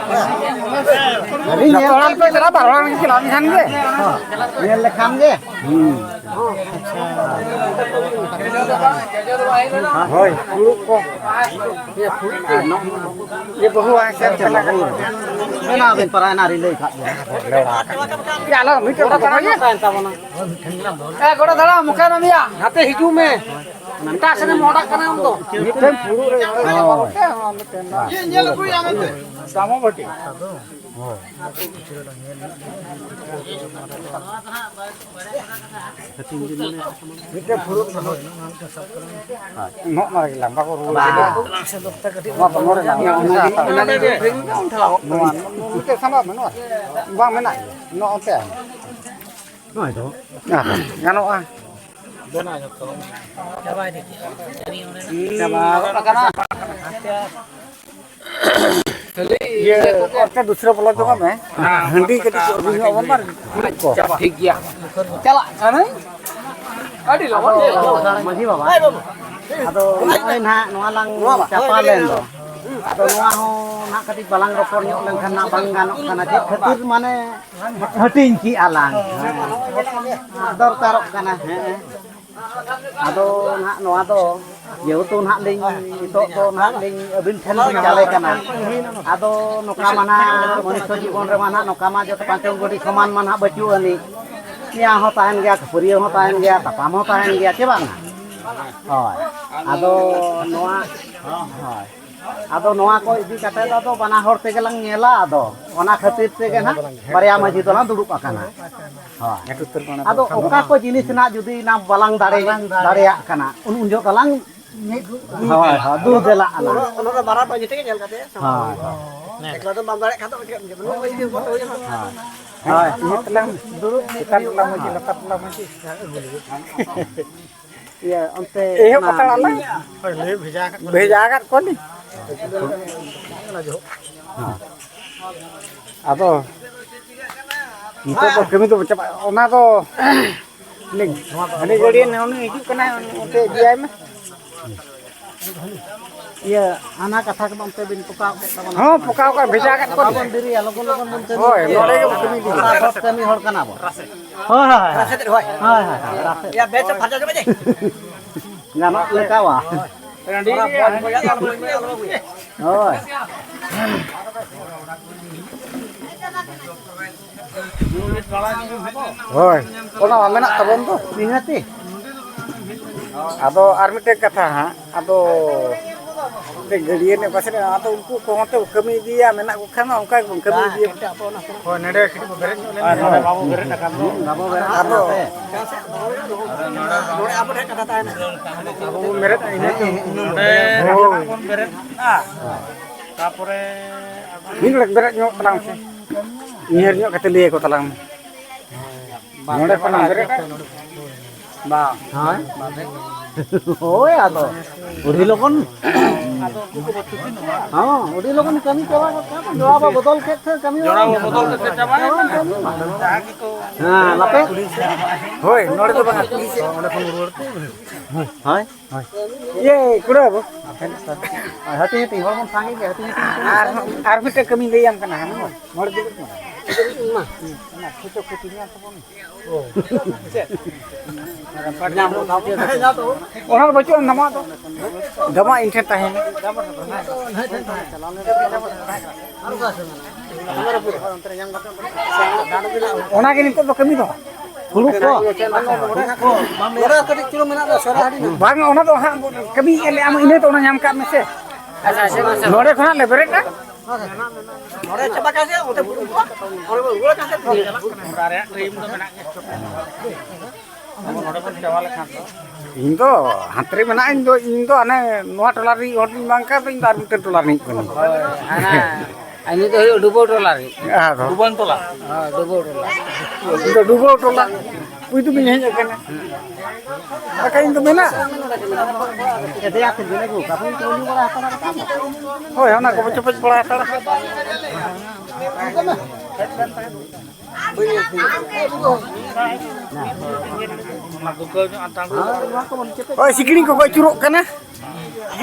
ᱡᱚᱛᱚ ᱦᱚᱲ ᱯᱮ ᱪᱟᱞᱟᱜᱼᱟ, ᱵᱟᱨ ᱦᱚᱲ ᱜᱮ ᱪᱟᱞᱟᱣ ᱞᱮᱱᱠᱷᱟᱱ ᱜᱮ᱾ ᱧᱮᱞ ᱞᱮᱠᱷᱟᱱ ᱜᱮ᱾ ᱦᱩᱸ᱾ ᱦᱳᱭ, ᱯᱷᱩᱲᱩᱜ ᱠᱚ᱾ ᱤᱭᱟᱹ, ᱵᱟᱹᱦᱩ ᱟᱭ ᱥᱮ ᱪᱮᱫ ᱞᱮᱠᱟ? ᱢᱮᱱᱟᱜ ᱵᱮᱱ ᱯᱟᱨᱟ ᱮᱱᱟ ᱨᱤᱞᱟᱹᱭ ᱠᱟᱜ ᱵᱮᱱ᱾ ᱭᱟ, ᱟᱞᱚ ᱢᱤᱫᱴᱮᱱ ᱜᱚᱲᱟ ᱛᱟᱲᱟᱢ ᱛᱟᱲᱟᱢ ᱜᱮ᱾ ᱛᱟᱦᱮᱱ ᱛᱟᱵᱚᱱᱟ᱾ ᱮ, ᱜᱚᱲᱟ ᱛᱟᱲᱟᱢ, ᱚᱠᱟᱭ ᱱᱟᱢ ᱭᱟ? ᱱᱟᱛᱮ ᱦᱤᱡᱩᱜ ᱢᱮ᱾ ᱮᱴᱟᱜ ᱥᱮᱫ ᱮᱢ ᱚᱰᱟᱜ ᱠᱟᱱᱟ ᱟᱢ ᱫᱚ᱾ ᱢᱤᱫᱴᱮᱱ ᱯᱷᱩᱲᱩᱜ ᱨᱮ ᱦᱳᱭ᱾ ᱢᱤᱫᱴᱮᱱ ᱧᱮᱞ ᱟᱹᱜᱩᱭᱟ ᱢᱮᱱᱛᱮ᱾ ᱫᱟᱢᱚᱵᱟᱹᱴᱤ᱾ ᱦᱳᱭ᱾ ᱢᱤᱫᱴᱮᱱ ᱯᱷᱩᱲᱩᱜ ᱨᱮ ᱦᱳᱭ᱾ ᱱᱚᱜᱼᱚ ᱱᱚᱣᱟ ᱨᱮᱜᱮ ᱞᱟᱝ ᱵᱟᱠᱚ ᱨᱩᱣᱟᱹᱲ ᱠᱮᱫᱟ᱾ ᱱᱚᱣᱟ ᱫᱚ ᱱᱚᱰᱮ ᱞᱟᱝ ᱱᱚᱣᱟ ᱚᱱᱟ ᱜᱮ ᱱᱚᱣᱟ ᱢᱤᱫᱴᱮᱱ ᱥᱟᱢᱵᱟᱣ ᱢᱮ, ᱱᱚᱣᱟ ᱵᱟᱝ ᱢᱮᱱᱟᱜ ᱜᱮᱭᱟ᱾ ᱱᱚᱜᱼᱚ ᱱᱚᱛᱮ᱾ ᱱᱚᱜᱼᱚᱭ ᱫᱚ᱾ ᱟᱨ ᱜᱟᱱᱚᱜᱼᱟ᱾ ᱪᱟᱵᱟ ᱜᱚᱫ ᱟᱠᱟᱱᱟ᱾ ᱤᱭᱟᱹ, ᱚᱱᱛᱮ ᱫᱩᱥᱨᱟᱹ ᱵᱚᱞᱚ ᱡᱚᱝ ᱢᱮ᱾ ᱦᱟᱺᱰᱤ ᱠᱟᱹᱴᱤᱡ ᱠᱚ ᱟᱹᱜᱩ ᱧᱚᱜ ᱟᱵᱚᱱ ᱢᱟ᱾ ᱴᱷᱤᱠ ᱜᱮᱭᱟ᱾ ᱪᱟᱞᱟᱜ ᱠᱟᱹᱱᱟᱹᱧ᱾ ᱟᱹᱰᱤ ᱞᱚᱜᱚᱱ᱾ ᱟᱫᱚ ᱢᱟᱹᱡᱷᱤ ᱵᱟᱵᱟ, ᱟᱫᱚ ᱱᱚᱜᱼᱚᱭ ᱱᱟᱦᱟᱜ ᱱᱚᱣᱟ ᱞᱟᱝ ᱪᱟᱯᱟ ᱞᱮᱱ ᱫᱚ, ᱟᱫᱚ ᱱᱚᱣᱟ ᱦᱚᱸ ᱱᱟᱦᱟᱜ ᱠᱟᱹᱴᱤᱡ ᱵᱟᱞᱟᱝ ᱨᱚᱯᱚᱲ ᱧᱚᱜ ᱞᱮᱱᱠᱷᱟᱱ ᱱᱟᱜ ᱵᱟᱝ ᱜᱟᱱᱚᱜ ᱠᱟᱱᱟ, ᱪᱮᱫ ᱠᱷᱟᱹᱛᱤᱨ ᱢᱟᱱᱮ ᱦᱟᱹᱴᱤᱧ ᱠᱮᱜᱼᱟ ᱞᱟᱝ, ᱫᱚᱨᱠᱟᱨᱚᱜ ᱠᱟᱱᱟ᱾ ᱦᱮᱸ, ᱟᱫᱚ ᱱᱟᱦᱟᱜ ᱱᱚᱣᱟ ᱫᱚ ᱡᱮᱦᱮᱛᱩ ᱱᱟᱦᱟᱜ ᱞᱤᱧ ᱱᱤᱛᱚᱜ ᱫᱚ ᱱᱟᱦᱟᱜ ᱞᱤᱧ ᱟᱹᱵᱤᱱ ᱴᱷᱮᱱ ᱞᱤᱧ ᱪᱟᱞᱮ ᱠᱟᱱᱟ, ᱟᱫᱚ ᱱᱚᱝᱠᱟ ᱢᱟ ᱱᱟᱦᱟᱜ ᱢᱚᱱᱩᱥᱥᱚ ᱡᱤᱵᱚᱱ ᱨᱮᱢᱟ ᱱᱟᱦᱟᱜ ᱱᱚᱝᱠᱟ ᱢᱟ ᱡᱚᱛᱚ ᱯᱟᱸᱪᱚ ᱜᱟᱹᱰᱤ ᱥᱚᱢᱟᱱ ᱢᱟ ᱱᱟᱦᱟᱜ ᱵᱟᱹᱪᱩᱜ ᱟᱹᱱᱤᱡ, ᱱᱮᱭᱟᱣ ᱦᱚᱸ ᱛᱟᱦᱮᱱ ᱜᱮᱭᱟ, ᱠᱷᱟᱹᱯᱟᱹᱨᱤᱭᱟᱹᱣ ᱦᱚᱸ ᱛᱟᱦᱮᱱ ᱜᱮᱭᱟ, ᱛᱟᱯᱟᱢ ᱦᱚᱸ ᱛᱟᱦᱮᱱ ᱜᱮᱭᱟ, ᱪᱮ ᱵᱟᱝᱟ? ᱦᱳᱭ, ᱟᱫᱚ ᱱᱚᱣᱟ, ᱦᱳᱭ, ᱟᱫᱚ ᱱᱚᱣᱟ ᱠᱚ ᱤᱫᱤ ᱠᱟᱛᱮ ᱫᱚ ᱟᱫᱚ ᱵᱟᱱᱟ ᱦᱚᱲ ᱛᱮᱜᱮ ᱞᱟᱝ ᱧᱮᱞᱟ᱾ ᱟᱫᱚ ᱚᱱᱟ ᱠᱷᱟᱹᱛᱤᱨ ᱛᱮᱜᱮ ᱱᱟᱜ ᱵᱟᱨᱭᱟ ᱢᱟᱹᱡᱷᱤ ᱫᱚᱞᱟᱝ ᱫᱩᱲᱩᱵ ᱟᱠᱟᱱᱟ᱾ ᱦᱳᱭ, ᱟᱫᱚ ᱚᱠᱟ ᱠᱚ ᱡᱤᱱᱤᱥ ᱨᱮᱱᱟᱜ ᱡᱩᱫᱤ ᱱᱟᱜ ᱵᱟᱞᱟᱝ ᱫᱟᱲᱮ ᱫᱟᱲᱮᱭᱟᱜ ᱠᱟᱱᱟ, ᱩᱱ ᱩᱱ ᱡᱚᱦᱚᱜ ᱫᱚᱞᱟᱝ, ᱦᱳᱭ, ᱦᱳᱭ, ᱫᱩ ᱫᱮᱞᱟᱜ ᱟᱞᱟᱝ᱾ ᱚᱱᱟ ᱫᱚ ᱵᱟᱱᱟᱨ ᱢᱟᱹᱡᱷᱤ ᱛᱮᱜᱮ ᱧᱮᱞ ᱠᱟᱛᱮ, ᱦᱳᱭ, ᱦᱳᱭ, ᱮᱠᱞᱟ ᱫᱚ ᱵᱟᱢ ᱫᱟᱲᱮᱭᱟᱜ ᱠᱷᱟᱱ ᱫᱚ ᱪᱮᱫ ᱮᱢ ᱪᱤᱠᱟᱹᱭᱟ? ᱦᱳᱭ, ᱦᱳᱭ, ᱤᱭᱟᱹ ᱛᱟᱞᱟᱝ ᱫᱩᱲᱩᱵ, ᱪᱮᱛᱟᱱ ᱴᱚᱞᱟ ᱢᱟᱹᱡᱷᱤ, ᱞᱟᱛᱟᱨ ᱴᱚᱞᱟ ᱢᱟᱹᱡᱷᱤ᱾ ᱤᱭᱟᱹ, ᱚᱱᱛᱮ ᱮᱦᱚᱵ ᱚᱱᱟ ᱦᱟᱛᱟᱲ ᱟᱞᱟᱝ᱾ ᱦᱳᱭ, ᱞᱟᱹᱭ ᱵᱷᱮᱡᱟ ᱟᱠᱟᱫ ᱠᱚᱣᱟ᱾ ᱵᱷᱮᱡᱟ ᱟᱠᱟᱫ ᱠᱚᱣᱟᱞᱤᱧ᱾ ᱟᱫᱚ ᱱᱤᱛᱚᱜ ᱫᱚ ᱠᱟᱹᱢᱤ ᱫᱚ ᱪᱟᱵᱟᱜ, ᱚᱱᱟ ᱫᱚ ᱦᱟᱹᱱᱤ ᱜᱟᱹᱰᱤᱭᱟᱹ ᱩᱱᱤ ᱦᱤᱡᱩᱜ ᱠᱟᱱᱟᱭ, ᱚᱱᱛᱮ ᱤᱫᱤᱭᱟᱭ ᱢᱮ᱾ ᱤᱭᱟᱹ, ᱦᱟᱱᱟ ᱠᱟᱛᱷᱟ ᱠᱚᱫᱚ ᱚᱱᱛᱮ ᱵᱤᱱ ᱯᱚᱠᱟᱣ ᱠᱮᱫ ᱛᱟᱵᱚᱱᱟ᱾ ᱦᱚᱸ, ᱯᱚᱠᱟᱣ ᱠᱟᱜ, ᱵᱷᱮᱡᱟ ᱠᱟᱜ ᱠᱚᱣᱟ᱾ ᱟᱵᱚᱱ ᱫᱮᱨᱤᱭᱟ, ᱞᱚᱜᱚᱱ ᱞᱚᱜᱚᱱ ᱵᱚᱱ ᱠᱟᱹᱢᱤ᱾ ᱦᱳᱭ, ᱱᱚᱰᱮ ᱜᱮᱵᱚᱱ ᱠᱟᱹᱢᱤ ᱤᱫᱤᱭᱟ᱾ ᱟᱵᱚ ᱠᱟᱹᱢᱤ ᱦᱚᱲ ᱠᱟᱱᱟ ᱵᱚᱱ᱾ ᱦᱳᱭ, ᱦᱳᱭ, ᱦᱳᱭ᱾ ᱦᱳᱭ, ᱦᱳᱭ, ᱦᱳᱭ, ᱦᱳᱭ, ᱨᱟᱥᱮ᱾ ᱭᱟ, ᱵᱮᱥ ᱯᱷᱟᱨᱪᱟ ᱪᱟᱵᱟ ᱡᱮ᱾ ᱜᱟᱱᱚᱜ ᱞᱮᱠᱟ ᱵᱟ᱾ ᱦᱳᱭ᱾ ᱦᱳᱭ, ᱚᱱᱟ ᱢᱟ ᱢᱮᱱᱟᱜ ᱛᱟᱵᱚᱱ ᱫᱚ᱾ ᱱᱤᱦᱟᱹᱛᱤ᱾ ᱟᱫᱚ ᱟᱨ ᱢᱤᱫᱴᱮᱱ ᱠᱟᱛᱷᱟ ᱦᱟᱸᱜ, ᱟᱫᱚ ᱜᱟᱹᱰᱭᱟᱹ ᱨᱮᱱᱟᱜ ᱯᱟᱥᱮ ᱨᱮ, ᱟᱫᱚ ᱩᱱᱠᱩ ᱠᱚᱦᱚᱸ ᱛᱮ ᱠᱟᱹᱢᱤ ᱤᱫᱤᱭᱟ, ᱢᱮᱱᱟᱜ ᱠᱚ ᱠᱷᱟᱱ ᱢᱟ ᱚᱱᱠᱟ ᱜᱮᱵᱚᱱ ᱠᱟᱹᱢᱤ ᱤᱫᱤᱭᱟ᱾ ᱦᱳᱭ, ᱱᱚᱰᱮ ᱠᱟᱹᱴᱤᱡ ᱵᱚ ᱵᱮᱨᱮᱫ ᱧᱚᱜ ᱞᱮᱱ ᱜᱮ᱾ ᱦᱳᱭ, ᱱᱚᱰᱮ ᱵᱟᱵᱚ ᱵᱮᱨᱮᱫ ᱟᱠᱟᱱ ᱫᱚ᱾ ᱟᱫᱚ ᱱᱚᱰᱮ ᱟᱵᱚ ᱵᱚᱱ ᱵᱮᱨᱮᱫ ᱮᱱᱟ, ᱤᱱᱟᱹ ᱛᱮ ᱱᱚᱰᱮ ᱦᱳᱭ᱾ ᱵᱚᱱ ᱵᱮᱨᱮᱫ ᱮᱱᱟ᱾ ᱛᱟᱯᱚᱨᱮ ᱢᱤᱫ ᱰᱚᱸᱰᱮᱠ ᱵᱮᱨᱮᱫ ᱧᱚᱜ ᱛᱟᱞᱟᱝ ᱢᱮᱥᱮ᱾ ᱩᱭᱦᱟᱹᱨ ᱧᱚᱜ ᱠᱟᱛᱮ ᱞᱟᱹᱭ ᱟᱠᱚ ᱛᱟᱞᱟᱝ ᱢᱮ᱾ ᱱᱚᱰᱮ ᱠᱷᱚᱱᱟᱜ ᱵᱮᱨᱮᱫ᱾ ᱵᱟᱝ᱾ ᱦᱳᱭ᱾ ᱦᱳᱭ, ᱟᱫᱚ ᱟᱹᱰᱤ ᱞᱚᱜᱚᱱ, ᱦᱚᱸ, ᱟᱹᱰᱤ ᱞᱚᱜᱚᱱ ᱠᱟᱹᱢᱤ ᱪᱟᱵᱟ ᱜᱚᱫ ᱠᱟᱜ ᱢᱟ᱾ ᱡᱚᱲᱟᱣ ᱵᱚ ᱵᱚᱫᱚᱞ ᱠᱮᱫ ᱛᱮ ᱠᱟᱹᱢᱤ ᱡᱚᱲᱟᱣ ᱵᱚ ᱵᱚᱫᱚᱞ ᱠᱮᱫ ᱛᱮ ᱪᱟᱵᱟᱭᱮᱱᱟ᱾ ᱪᱟᱵᱟᱭᱮᱱ ᱠᱟᱹᱢᱤ ᱢᱟ᱾ ᱦᱮᱸ, ᱟᱯᱮ? ᱦᱳᱭ, ᱱᱚᱰᱮ ᱫᱚ ᱵᱟᱝᱟ, ᱠᱩᱞᱦᱤ ᱥᱮᱫ, ᱚᱸᱰᱮ ᱠᱷᱚᱱ ᱨᱩᱣᱟᱹᱲ ᱛᱮ᱾ ᱦᱳᱭ᱾ ᱦᱳᱭ᱾ ᱤᱭᱟᱹ, ᱠᱩᱲᱟᱹ ᱵᱟᱹᱵᱩ᱾ ᱦᱟᱹᱴᱤᱧ, ᱦᱟᱹᱴᱤᱧ, ᱦᱚᱲ ᱵᱚᱱ ᱥᱟᱸᱜᱮ ᱜᱮᱭᱟ, ᱦᱟᱹᱴᱤᱧ, ᱦᱟᱹᱴᱤᱧ, ᱦᱟᱹᱴᱤᱧ᱾ ᱟᱨ, ᱟᱨ ᱢᱤᱫᱴᱮᱡ ᱠᱟᱹᱢᱤᱧ ᱞᱟᱹᱭᱟᱢ ᱠᱟᱱᱟ, ᱦᱮᱸ? ᱱᱚᱰᱮ ᱫᱩᱲᱩᱵ ᱢᱮ᱾ ᱚᱱᱟ ᱯᱷᱳᱴᱳ ᱠᱚᱯᱤ ᱧᱟᱢ ᱛᱟᱵᱚᱱ ᱢᱮ᱾ ᱚᱱᱟ ᱫᱚ ᱵᱟᱹᱪᱩᱜᱼᱟ, ᱱᱟᱢᱟ ᱫᱚ᱾ ᱫᱟᱢᱟ ᱤᱧ ᱴᱷᱮᱱ ᱛᱟᱦᱮᱱᱟ᱾ ᱚᱱᱟᱜᱮ ᱱᱤᱛᱚᱜ ᱫᱚ ᱠᱟᱹᱢᱤ ᱫᱚ᱾ ᱦᱩᱲᱩ ᱠᱚ᱾ ᱱᱚᱰᱮ ᱠᱟᱹᱴᱤᱡ ᱪᱩᱞᱩᱝ ᱢᱮᱱᱟᱜ ᱫᱚ, ᱥᱚᱨᱟ ᱦᱟᱹᱰᱤ ᱢᱮ᱾ ᱵᱟᱝ, ᱚᱱᱟ ᱫᱚ ᱦᱟᱸᱜ ᱠᱟᱹᱢᱤᱭᱮᱫᱼᱟ ᱞᱮ, ᱟᱢ ᱤᱱᱟᱹ ᱫᱚ ᱚᱱᱟ ᱧᱟᱢ ᱠᱟᱜ ᱢᱮᱥᱮ᱾ ᱟᱪᱪᱷᱟ, ᱟᱪᱪᱷᱟ, ᱟᱪᱪᱷᱟ᱾ ᱱᱚᱰᱮ ᱠᱷᱚᱱ ᱦᱟᱸᱜ ᱞᱮ ᱵᱮᱨᱮᱫᱼᱟ᱾ ᱱᱚᱰᱮ ᱪᱟᱵᱟ ᱠᱟᱜ ᱥᱮ, ᱚᱱᱛᱮ ᱵᱩᱨᱩ ᱠᱚ᱾ ᱚᱸᱰᱮ ᱵᱚᱱ ᱨᱩᱣᱟᱹᱲ ᱠᱟᱜ ᱥᱮ᱾ ᱚᱱᱟ ᱨᱮᱭᱟᱜ ᱴᱟᱭᱤᱢ ᱫᱚ ᱢᱮᱱᱟᱜ ᱜᱮᱭᱟ᱾ ᱟᱵᱚ ᱱᱚᱰᱮ ᱵᱚᱱ ᱪᱟᱵᱟ ᱞᱮᱠᱷᱟᱱ ᱫᱚ᱾ ᱤᱧ ᱫᱚ ᱦᱟᱱᱛᱮ ᱨᱮ ᱢᱮᱱᱟᱜᱼᱟ, ᱤᱧ ᱫᱚ, ᱤᱧ ᱫᱚ ᱦᱟᱱᱮ ᱱᱚᱣᱟ ᱴᱚᱞᱟ ᱨᱤᱧ ᱦᱚᱲ ᱫᱩᱧ ᱵᱟᱝ ᱠᱷᱟᱱ ᱫᱚ ᱤᱧ ᱫᱚ ᱟᱨ ᱢᱤᱫᱴᱮᱱ ᱴᱚᱞᱟ ᱨᱤᱧ ᱠᱟᱱᱟ᱾ ᱦᱳᱭ, ᱦᱟᱱᱟ, ᱟᱨ ᱱᱩᱭ ᱫᱚ ᱦᱩᱭᱩᱜ ᱰᱩᱵᱟᱹ ᱴᱚᱞᱟ ᱨᱤᱱᱤᱡ᱾ ᱟᱫᱚ ᱰᱩᱵᱟᱹᱱ ᱴᱚᱞᱟ᱾ ᱦᱳᱭ, ᱰᱩᱵᱟᱹ ᱴᱚᱞᱟ᱾ ᱤᱧ ᱫᱚ ᱰᱩᱵᱟᱹ ᱴᱚᱞᱟ᱾ ᱯᱩᱭᱞᱩ ᱫᱚᱧ ᱦᱮᱡ ᱟᱠᱟᱱᱟ᱾ ᱵᱟᱠᱷᱟᱡ ᱤᱧ ᱫᱚ ᱢᱮᱱᱟᱜ᱾ ᱦᱳᱭ, ᱚᱱᱟ ᱠᱚ ᱪᱚᱯᱚᱡ ᱵᱟᱲᱟ ᱦᱟᱛᱟᱲᱟ᱾ ᱦᱳᱭ, ᱥᱤᱠᱲᱤ ᱠᱚᱠᱚ ᱟᱹᱪᱩᱨᱚᱜ ᱠᱟᱱᱟ᱾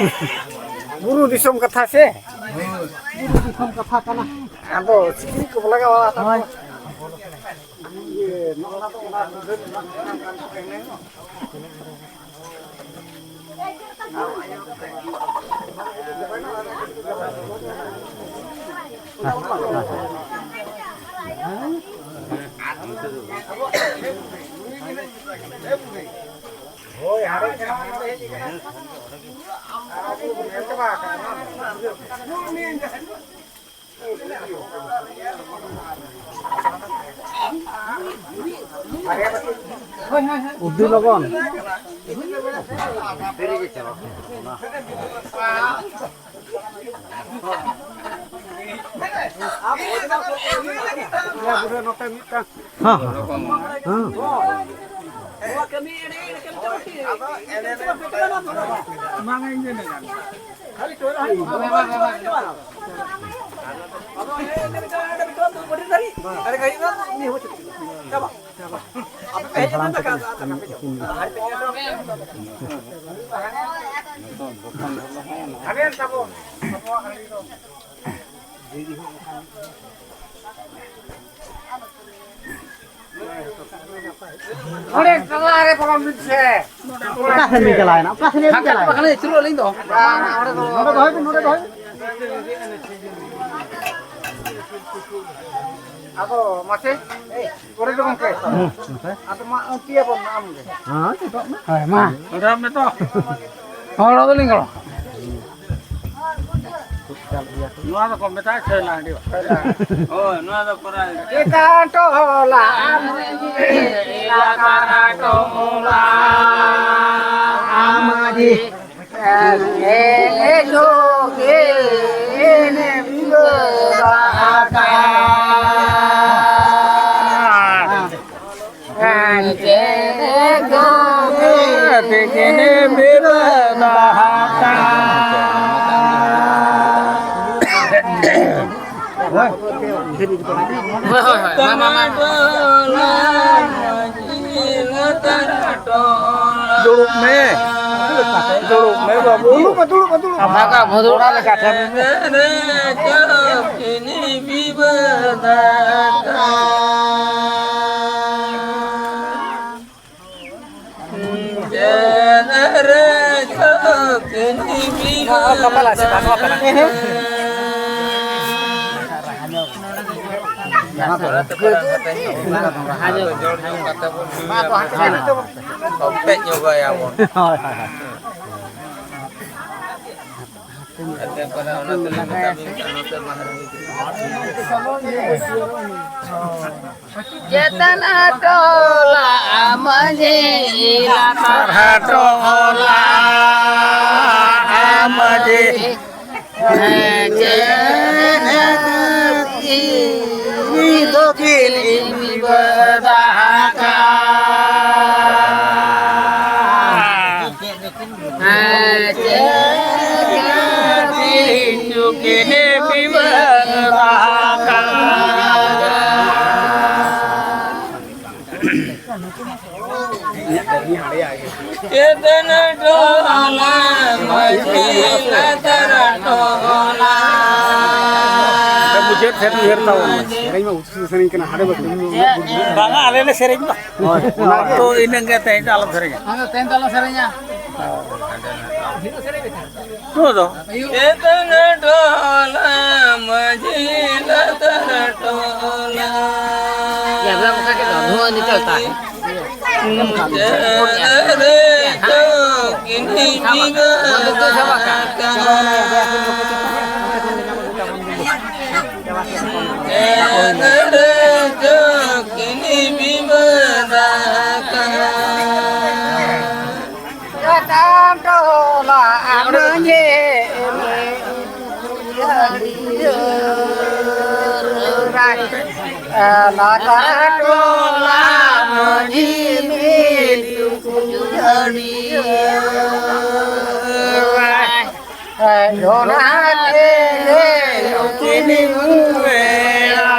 ᱵᱩᱨᱩ ᱫᱤᱥᱚᱢ ᱠᱟᱛᱷᱟ ᱥᱮ? ᱵᱩᱨᱩ ᱫᱤᱥᱚᱢ ᱠᱟᱛᱷᱟ ᱠᱟᱱᱟ᱾ ᱟᱫᱚ ᱥᱤᱠᱲᱤ ᱠᱚ ᱞᱟᱜᱟᱣᱟ᱾ ᱦᱳᱭ᱾ ᱩᱫᱤ ᱞᱚᱜᱚᱱ᱾ ᱦᱮᱸ, ᱦᱮᱸ, ᱦᱮᱸ᱾ ᱱᱚᱣᱟ ᱠᱟᱹᱢᱤ ᱮᱲᱮ ᱮᱲᱮ ᱠᱟᱹᱢᱤ ᱪᱟᱵᱟ ᱠᱮᱫ᱾ ᱟᱫᱚ ᱮᱲᱮ ᱮᱲᱮ ᱠᱟᱹᱢᱤ ᱪᱟᱵᱟ ᱠᱮᱫ᱾ ᱵᱟᱝ, ᱤᱧ ᱫᱚ ᱮᱱᱮᱡ ᱜᱟᱱᱚᱜ᱾ ᱠᱷᱟᱹᱞᱤ ᱴᱚᱭᱞᱮᱴ ᱦᱟᱹᱵᱤᱡ ᱵᱟᱝ, ᱵᱟᱝ, ᱵᱟᱝ, ᱵᱟᱝ᱾ ᱟᱫᱚ ᱮᱲᱮ ᱮᱲᱮ ᱠᱟᱹᱢᱤ ᱪᱟᱵᱟ ᱠᱮᱫ᱾ ᱟᱹᱰᱤ ᱜᱷᱟᱹᱲᱤᱡ ᱫᱚ ᱩᱱᱤ ᱦᱚᱸ ᱪᱟᱵᱟ᱾ ᱟᱯᱮ ᱯᱮ ᱦᱮᱡ ᱞᱮᱱ ᱫᱟᱠᱟ ᱟᱨ ᱫᱟᱠᱟ ᱯᱮ ᱡᱚᱢ᱾ ᱦᱟᱱᱮ ᱛᱟᱵᱚ᱾ ᱚᱸᱰᱮ ᱛᱟᱞᱟ ᱨᱮ ᱵᱚᱞᱚᱱ ᱵᱤᱱ ᱥᱮ᱾ ᱚᱠᱟ ᱥᱮᱫ ᱵᱤᱱ ᱪᱟᱞᱟᱣᱮᱱᱟ? ᱚᱠᱟ ᱥᱮᱫ ᱵᱤᱱ ᱦᱟᱱᱛᱮ ᱪᱟᱞᱟᱣᱮᱱᱟ? ᱵᱟᱠᱷᱟᱱ ᱟᱹᱪᱩᱨᱚᱜ ᱟᱹᱞᱤᱧ ᱫᱚ᱾ ᱵᱟᱝ, ᱱᱚᱰᱮ ᱫᱚᱦᱚᱭ ᱵᱤᱱ, ᱱᱚᱰᱮ ᱫᱚᱦᱚᱭ ᱵᱤᱱ᱾ ᱟᱫᱚ ᱢᱟᱥᱮ, ᱯᱚᱨᱮ ᱫᱚ ᱜᱚᱢᱠᱮ᱾ ᱦᱩᱸ, ᱜᱚᱢᱠᱮ᱾ ᱟᱫᱚ ᱢᱟ, ᱟᱹᱛᱤᱭᱟᱵᱚᱱ ᱢᱟ ᱟᱢ ᱜᱮ᱾ ᱦᱮᱸ, ᱪᱮᱫᱚᱜ ᱢᱮ᱾ ᱦᱳᱭ, ᱢᱟ᱾ ᱜᱚᱲᱚ ᱢᱮ ᱛᱚ᱾ ᱦᱚᱲ ᱫᱚᱞᱤᱧ ᱜᱚᱲᱚ᱾ ᱱᱚᱣᱟ ᱫᱚᱠᱚ ᱢᱮᱛᱟᱜᱼᱟ ᱪᱷᱟᱹᱞᱟ ᱦᱟᱺᱰᱤ᱾ ᱦᱳᱭ, ᱱᱚᱣᱟ ᱫᱚ ᱠᱚᱨᱟᱣ ᱦᱩᱭᱩᱜᱼᱟ᱾ ᱪᱮᱛᱟᱱ ᱴᱚᱞᱟ ᱟᱢ ᱢᱟᱹᱡᱷᱤ, ᱞᱟᱛᱟᱨ ᱴᱚᱞᱟ ᱟᱢ ᱢᱟᱹᱡᱷᱤ᱾ ᱮ ᱡᱳᱜᱮᱱ ᱵᱤᱵᱟᱹᱫ ᱟᱠᱟᱱ᱾ ᱛᱤᱠᱤᱱ ᱵᱤᱵᱟᱹᱫ ᱟᱠᱟᱱ᱾ ᱦᱳᱭ, ᱦᱳᱭ, ᱦᱳᱭ᱾ ᱢᱟ, ᱢᱟ, ᱢᱟ, ᱢᱟ᱾ ᱫᱩᱲᱩᱵ ᱢᱮ᱾ ᱫᱩᱲᱩᱵ ᱢᱮ, ᱵᱟᱹᱵᱩ᱾ ᱫᱩᱲᱩᱵ ᱢᱮ, ᱫᱩᱲᱩᱵ ᱢᱮ, ᱫᱩᱲᱩᱵ ᱢᱮ᱾ ᱵᱷᱟᱜᱟ ᱵᱷᱩᱫᱩᱲᱟ ᱞᱮᱠᱟ ᱴᱷᱮᱱ᱾ ᱦᱳᱭ, ᱦᱳᱭ, ᱦᱳᱭ᱾ ᱪᱮᱛᱟᱱ ᱴᱚᱞᱟ ᱢᱟᱹᱡᱷᱤ, ᱞᱟᱛᱟᱨ ᱴᱚᱞᱟ ᱢᱟᱹᱡᱷᱤ᱾ ᱫᱚᱠᱷᱤᱱ ᱵᱤᱵᱟᱹᱫ ᱟᱠᱟᱱ᱾ ᱪᱮᱛᱚᱱ ᱴᱚᱞᱟ ᱢᱟᱹᱡᱷᱤ ᱞᱟᱛᱟᱨ ᱴᱚᱞᱟ᱾ ᱢᱩᱪᱟᱹᱫ ᱥᱮᱫ ᱩᱭᱦᱟᱹᱨ ᱛᱟᱵᱚᱱ ᱢᱮ᱾ ᱥᱮᱨᱮᱧ ᱢᱟ ᱩᱪᱤᱛ ᱥᱮᱨᱮᱧ ᱠᱟᱱᱟ, ᱦᱟᱸᱰᱮ ᱵᱟᱹᱠᱤ᱾ ᱵᱟᱝᱟ, ᱟᱞᱮ ᱞᱮ ᱥᱮᱨᱮᱧ ᱫᱚ᱾ ᱦᱳᱭ, ᱚᱱᱟᱜᱮ᱾ ᱛᱚ, ᱤᱱᱟᱹᱜ ᱜᱮ ᱛᱮᱦᱮᱧ ᱫᱚ ᱟᱞᱚᱢ ᱥᱮᱨᱮᱧᱟ᱾ ᱟᱫᱚ ᱛᱮᱦᱮᱧ ᱫᱚ ᱟᱞᱚᱢ ᱥᱮᱨᱮᱧᱟ᱾ ᱱᱚᱣᱟ ᱫᱚ? ᱪᱮᱛᱚᱱ ᱴᱚᱞᱟ ᱢᱟᱹᱡᱷᱤ ᱞᱟᱛᱟᱨ ᱴᱚᱞᱟ᱾ ᱡᱟᱵᱨᱟ ᱵᱚᱠᱟ ᱠᱮᱫᱟ, ᱱᱚᱣᱟ ᱱᱤᱛᱚᱜ ᱛᱟᱦᱮᱸ᱾ ᱪᱮᱫ ᱨᱮ ᱪᱚ ᱠᱤᱱ ᱵᱤᱵᱟᱹᱫ ᱟᱠᱟᱱ᱾ ᱪᱮᱛᱟᱱ ᱴᱚᱞᱟ ᱟᱢ ᱧᱮᱞ ᱞᱟᱛᱟᱨ ᱴᱚᱞᱟ ᱢᱟᱹᱡᱷᱤ ᱢᱤᱫ ᱴᱩᱠᱩᱡ ᱦᱟᱹᱰᱤᱭᱟᱹ᱾ ᱚᱱᱟ ᱛᱮᱜᱮ ᱩᱱᱠᱤᱱ ᱵᱮᱲᱟ᱾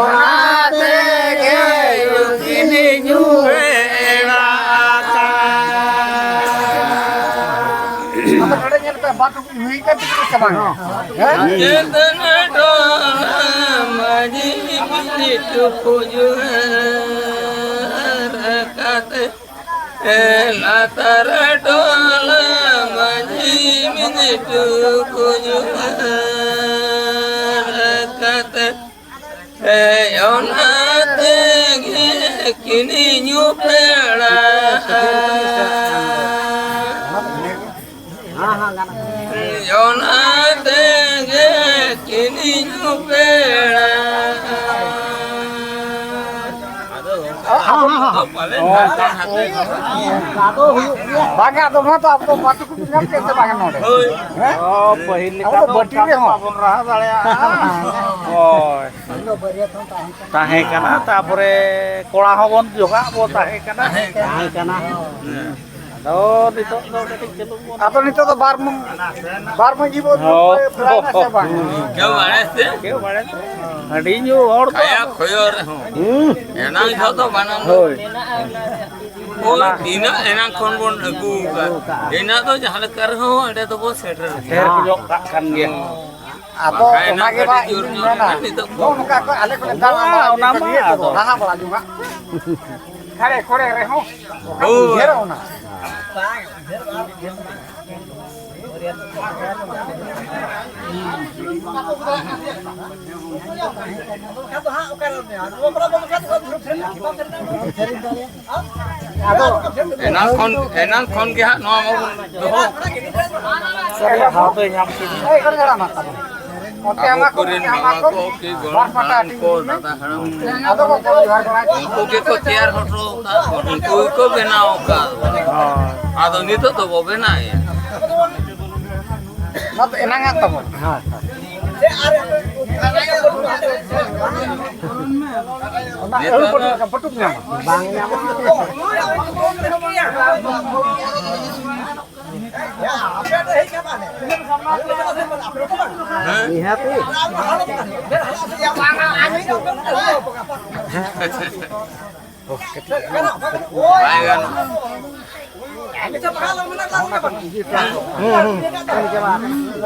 ᱚᱱᱟ ᱛᱮᱜᱮ ᱩᱱᱠᱤᱱ ᱧᱩ ᱵᱮᱲᱟ᱾ ᱟᱫᱚ ᱱᱚᱰᱮ ᱧᱮᱞ ᱯᱮ, ᱵᱟᱨ ᱴᱩᱠᱩᱡ ᱦᱩᱭ ᱠᱟᱱ ᱛᱟᱹᱠᱤᱱᱟ ᱥᱮ ᱵᱟᱝ? ᱦᱮᱸ? ᱪᱮᱛᱚᱱ ᱴᱚᱞᱟ ᱢᱟᱹᱡᱷᱤ ᱢᱤᱫ ᱴᱩᱠᱩᱡ ᱦᱟᱹᱨ ᱠᱟᱛᱮ, ᱞᱟᱛᱟᱨ ᱴᱚᱞᱟ ᱢᱟᱹᱡᱷᱤ ᱢᱤᱫ ᱴᱩᱠᱩᱡ ᱦᱟᱹᱨ ᱠᱟᱛᱮ, ᱚᱱᱟ ᱛᱮᱜᱮ ᱠᱤᱱ ᱧᱩ ᱯᱮᱲᱟ᱾ ᱚᱱᱟ ᱛᱮᱜᱮ ᱠᱤᱱ ᱧᱩ ᱯᱮᱲᱟ᱾ ᱵᱟᱝᱟ, ᱟᱫᱚ ᱱᱚᱣᱟ ᱫᱚ ᱟᱵᱚ ᱵᱟᱨ ᱴᱩᱠᱩᱡ ᱧᱟᱢ ᱠᱮᱫ ᱥᱮ ᱵᱟᱝᱟ ᱱᱚᱰᱮ? ᱦᱳᱭ᱾ ᱦᱮᱸ? ᱚ, ᱯᱟᱹᱦᱤᱞ ᱞᱮᱠᱟ ᱟᱵᱚ ᱫᱚ ᱫᱚ ᱵᱟᱹᱴᱤ ᱚᱱᱠᱟ ᱫᱚ ᱨᱮᱦᱚᱸ᱾ ᱵᱟᱵᱚᱱ ᱨᱟᱦᱟ ᱫᱟᱲᱮᱭᱟᱜᱼᱟ᱾ ᱦᱳᱭ᱾ ᱛᱟᱦᱮᱸ ᱠᱟᱱᱟ, ᱛᱟᱯᱚᱨᱮ ᱠᱚᱲᱟ ᱦᱚᱸᱵᱚᱱ ᱡᱚᱜᱟᱜ ᱵᱚ ᱛᱟᱦᱮᱸ ᱠᱟᱱᱟ᱾ ᱛᱟᱦᱮᱸ ᱠᱟᱱᱟ᱾ ᱦᱮᱸ᱾ ᱫᱚ ᱱᱤᱛᱚᱜ ᱫᱚ ᱠᱟᱹᱴᱤᱡ ᱪᱟᱹᱞᱩ ᱵᱚᱱ ᱟᱫᱚ ᱱᱤᱛᱚᱜ ᱫᱚ ᱵᱟᱨ ᱢᱚ-, ᱵᱟᱨ ᱢᱟᱹᱡᱷᱤ ᱵᱚᱱ ᱦᱚᱸ᱾ ᱵᱟᱲᱟᱭ ᱱᱟ ᱥᱮ ᱵᱟᱝ? ᱠᱮᱣ ᱵᱟᱲᱟᱭ ᱛᱮ? ᱠᱮᱣ ᱵᱟᱲᱟᱭ ᱛᱮ? ᱦᱟᱺᱰᱤ ᱧᱩ ᱦᱚᱲ ᱫᱚ ᱠᱟᱭᱟ ᱠᱷᱚᱭᱚ ᱨᱮᱦᱚᱸ᱾ ᱦᱩᱸ᱾ ᱮᱱᱟᱝ ᱡᱷᱚᱛᱚ ᱵᱟᱱᱟᱢ ᱫᱚ ᱦᱳᱭ᱾ ᱳᱭ ᱛᱤᱱᱟᱹᱜ ᱮᱱᱟᱝ ᱠᱷᱚᱱ ᱵᱚᱱ ᱟᱹᱜᱩ ᱟᱠᱟᱫ, ᱤᱱᱟᱹᱜ ᱫᱚ ᱡᱟᱦᱟᱸ ᱞᱮᱠᱟ ᱨᱮᱦᱚᱸ ᱚᱸᱰᱮ ᱫᱚᱵᱚ ᱥᱮᱴᱮᱨ ᱥᱮᱴᱮᱨ ᱜᱮᱭᱟ᱾ ᱧᱚᱜ ᱠᱟᱜ ᱠᱟᱱ ᱜᱮᱭᱟ᱾ ᱦᱚᱸ᱾ ᱟᱫᱚ ᱵᱟᱠᱷᱟᱡ ᱚᱱᱟ ᱜᱮ ᱵᱟ ᱟᱹᱰᱤ ᱡᱳᱨ ᱤᱧ ᱧᱚᱜ ᱢᱮᱱᱟ, ᱢᱮᱱᱟᱜᱼᱟ ᱱᱤᱛᱚᱜ ᱱᱚᱜᱼᱚ ᱱᱚᱝᱠᱟ ᱠᱚ ᱟᱞᱮ ᱠᱚᱞᱮ ᱫᱟᱬᱟ ᱵᱟᱲᱟ ᱚᱱᱟ ᱢᱟ ᱤᱭᱟᱹ ᱠᱚᱫᱚ ᱟᱫᱚ᱾ ᱞᱟᱦᱟ ᱵᱟᱲᱟ ᱡᱚᱝᱟᱜ᱾ ᱠᱷᱟᱲᱮ ᱠᱷᱚᱲᱮ ᱨᱮᱦᱚᱸ ᱦᱳᱭ᱾ ᱩᱭᱦᱟᱹᱨᱚᱜ ᱚᱱᱟ᱾ ᱮᱱᱟᱝ ᱠᱷᱚᱱ, ᱮᱱᱟᱝ ᱠᱷᱚᱱ ᱜᱮ ᱦᱟᱸᱜ ᱱᱚᱣᱟ ᱢᱟᱵᱚᱱ ᱫᱚᱦᱚ᱾ ᱥᱟᱹᱨᱤ ᱦᱟᱣ ᱫᱚᱭ ᱧᱟᱢ ᱠᱮᱫᱟ᱾ ᱟᱵᱚ ᱠᱚᱨᱮᱱ ᱢᱟᱢᱟ ᱠᱚ, ᱠᱤ ᱜᱚᱲᱚᱢ ᱦᱟᱲᱟᱢ ᱠᱚ, ᱫᱟᱫᱟ ᱦᱟᱲᱟᱢ ᱠᱚ, ᱩᱱᱠᱩ ᱜᱮᱠᱚ ᱛᱮᱭᱟᱨ ᱦᱚᱴᱚ ᱟᱠᱟᱫ ᱵᱚᱱ, ᱩᱱᱠᱩ ᱜᱮᱠᱚ ᱵᱮᱱᱟᱣ ᱟᱠᱟᱫ ᱵᱚᱱ᱾ ᱦᱳᱭ᱾ ᱟᱫᱚ ᱱᱤᱛᱚᱜ ᱫᱚᱵᱚ ᱵᱮᱱᱟᱣᱮᱫᱼᱟ᱾ ᱚᱱᱟ ᱫᱚ ᱮᱱᱟᱝᱟᱜ ᱛᱟᱵᱚᱱ᱾ ᱦᱮᱸ᱾ ᱚᱱᱟ ᱟᱹᱲᱩ ᱯᱟᱹᱴᱩ ᱞᱮᱠᱟ ᱯᱟᱹᱴᱩᱵ ᱧᱟᱢᱟ᱾ ᱵᱟᱝ ᱧᱟᱢᱚᱜᱼᱟ᱾ ᱱᱤᱦᱟᱹᱛᱤ᱾ ᱵᱟᱭ ᱜᱟᱱᱚᱜᱼᱟ᱾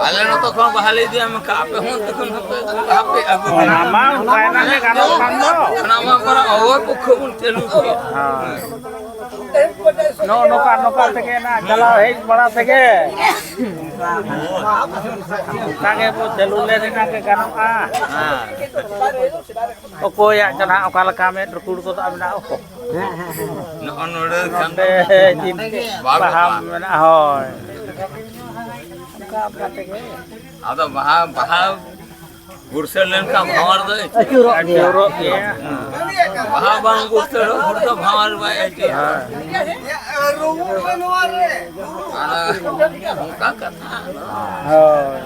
ᱟᱞᱮ ᱱᱚᱛᱮ ᱠᱷᱚᱱ ᱵᱟᱦᱟ ᱞᱮ ᱤᱫᱤᱭᱟ, ᱢᱮᱱᱠᱷᱟᱱ ᱟᱯᱮ ᱦᱚᱸ ᱚᱱᱛᱮ ᱠᱷᱚᱱ ᱦᱟᱯᱮ, ᱦᱟᱯᱮ ᱟᱹᱜᱩ ᱚᱱᱟ ᱢᱟ ᱚᱱᱠᱟᱭᱮᱱᱟ ᱜᱮ ᱜᱟᱱᱚᱜ ᱠᱷᱟᱱ ᱫᱚ᱾ ᱚᱱᱟ ᱢᱟ ᱯᱟᱨᱟ ᱚᱵᱷᱚᱭ ᱯᱚᱠᱠᱷᱚ ᱵᱚᱱ ᱪᱟᱹᱞᱩ ᱠᱮᱫ᱾ ᱦᱳᱭ᱾ ᱱᱚᱜᱼᱚ ᱱᱚᱝᱠᱟ, ᱱᱚᱝᱠᱟ ᱛᱮᱜᱮ ᱱᱟᱜ ᱪᱟᱞᱟᱣ ᱦᱮᱡ ᱵᱟᱲᱟ ᱛᱮᱜᱮ ᱚᱱᱠᱟ ᱜᱮ ᱵᱚ ᱪᱟᱹᱞᱩ ᱞᱮᱱ ᱮᱱᱟ ᱜᱮ ᱜᱟᱱᱚᱜᱼᱟ᱾ ᱦᱮᱸ᱾ ᱚᱠᱚᱭᱟᱜ ᱪᱚ ᱱᱟᱦᱟᱜ ᱚᱠᱟ ᱞᱮᱠᱟ ᱢᱮᱫ ᱨᱩᱠᱩᱲ ᱜᱚᱫᱚᱜᱼᱟ ᱢᱮᱱᱟᱜᱼᱟ ᱚᱠᱚ᱾ ᱦᱮᱸ, ᱦᱮᱸ, ᱦᱮᱸ᱾ ᱱᱚᱜᱼᱚ ᱱᱚᱰᱮ ᱠᱷᱟᱱ ᱱᱚᱰᱮ ᱪᱤᱱ-, ᱵᱟᱨ ᱵᱟᱦᱟ ᱵᱟᱦᱟ᱾ ᱢᱮᱱᱟᱜᱼᱟ, ᱦᱳᱭ᱾ ᱚᱱᱠᱟ, ᱚᱱᱠᱟ ᱛᱮᱜᱮ᱾ ᱟᱫᱚ ᱵᱟᱦᱟ, ᱵᱟᱦᱟ ᱜᱩᱨᱥᱟᱹ ᱞᱮᱱᱠᱷᱟᱱ ᱵᱷᱟᱶᱟᱨ ᱫᱚ ᱟᱹᱪᱩᱨᱚᱜ ᱜᱮᱭᱟ᱾ ᱟᱹᱪᱩᱨᱚᱜ ᱜᱮᱭᱟ᱾ ᱵᱟᱦᱟ ᱵᱟᱝ ᱜᱩᱨᱥᱟᱹᱲᱚᱜ ᱦᱚᱲ ᱫᱚ ᱵᱷᱟᱶᱟᱨ ᱵᱟᱭ ᱟᱹᱪᱩᱨᱟ᱾ ᱟᱨ ᱚᱱᱠᱟ ᱠᱟᱛᱷᱟ᱾ ᱦᱳᱭ᱾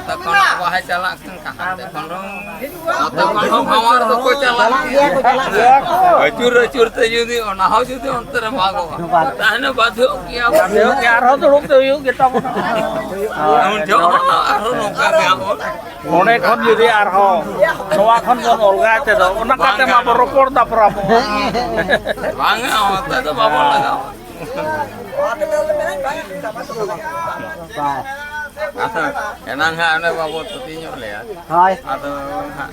ᱛᱚᱠᱷᱚᱱ ᱵᱟᱦᱟ ᱪᱟᱞᱟᱜ ᱠᱟᱱ ᱠᱟᱦᱟᱱ ᱛᱚᱠᱷᱚᱱ ᱦᱚᱸ, ᱛᱚᱠᱷᱚᱱ ᱦᱚᱸ ᱵᱷᱟᱶᱟᱨ ᱫᱚᱠᱚ ᱪᱟᱞᱟᱜ ᱪᱟᱞᱟᱜ ᱜᱮᱭᱟ ᱠᱚ, ᱪᱟᱞᱟᱜ ᱜᱮᱭᱟ ᱠᱚ᱾ ᱟᱹᱪᱩᱨ ᱟᱹᱪᱩᱨ ᱛᱮ ᱡᱩᱫᱤ ᱚᱱᱟ ᱦᱚᱸ ᱡᱩᱫᱤ ᱚᱱᱛᱮ ᱨᱮ ᱢᱟᱜᱚᱜᱼᱟ, ᱵᱟᱝ᱾ ᱛᱟᱦᱞᱮ ᱵᱟᱫᱷᱚᱜ ᱜᱮᱭᱟ ᱵᱚᱱ᱾ ᱵᱟᱫᱷᱚᱜ ᱜᱮᱭᱟ, ᱟᱨᱦᱚᱸ ᱫᱩᱲᱩᱵ ᱛᱮ ᱦᱩᱭᱩᱜ ᱜᱮ ᱛᱟᱵᱚᱱᱟ᱾ ᱩᱱ ᱡᱚᱦᱚᱜ ᱦᱚᱸ ᱟᱨᱦᱚᱸ ᱱᱚᱝᱠᱟ ᱜᱮ ᱟᱵᱚ᱾ ᱚᱸᱰᱮ ᱠᱷᱚᱱ ᱡᱩᱫᱤ ᱟᱨᱦᱚᱸ ᱱᱚᱣᱟ ᱠᱷᱚᱱ ᱵᱚᱱ ᱚᱞᱜᱟ ᱛᱮᱫᱚ, ᱚᱱᱟ ᱠᱟᱛᱮ ᱢᱟ ᱵᱚᱱ ᱨᱚᱯᱚᱲ ᱫᱟᱯᱨᱟᱢᱚᱜᱼᱟ᱾ ᱵᱟᱝᱟ, ᱚᱱᱛᱮ ᱫᱚ ᱵᱟᱵᱚᱱ ᱞᱟᱜᱟᱣᱟ᱾ ᱟᱫᱚ ᱮᱱᱟᱝ ᱦᱟᱸᱜ ᱚᱱᱮ ᱵᱟᱵᱚ ᱛᱷᱩᱛᱤ ᱧᱚᱜ ᱞᱮᱭᱟ᱾ ᱦᱳᱭ᱾ ᱟᱫᱚ ᱦᱟᱸᱜ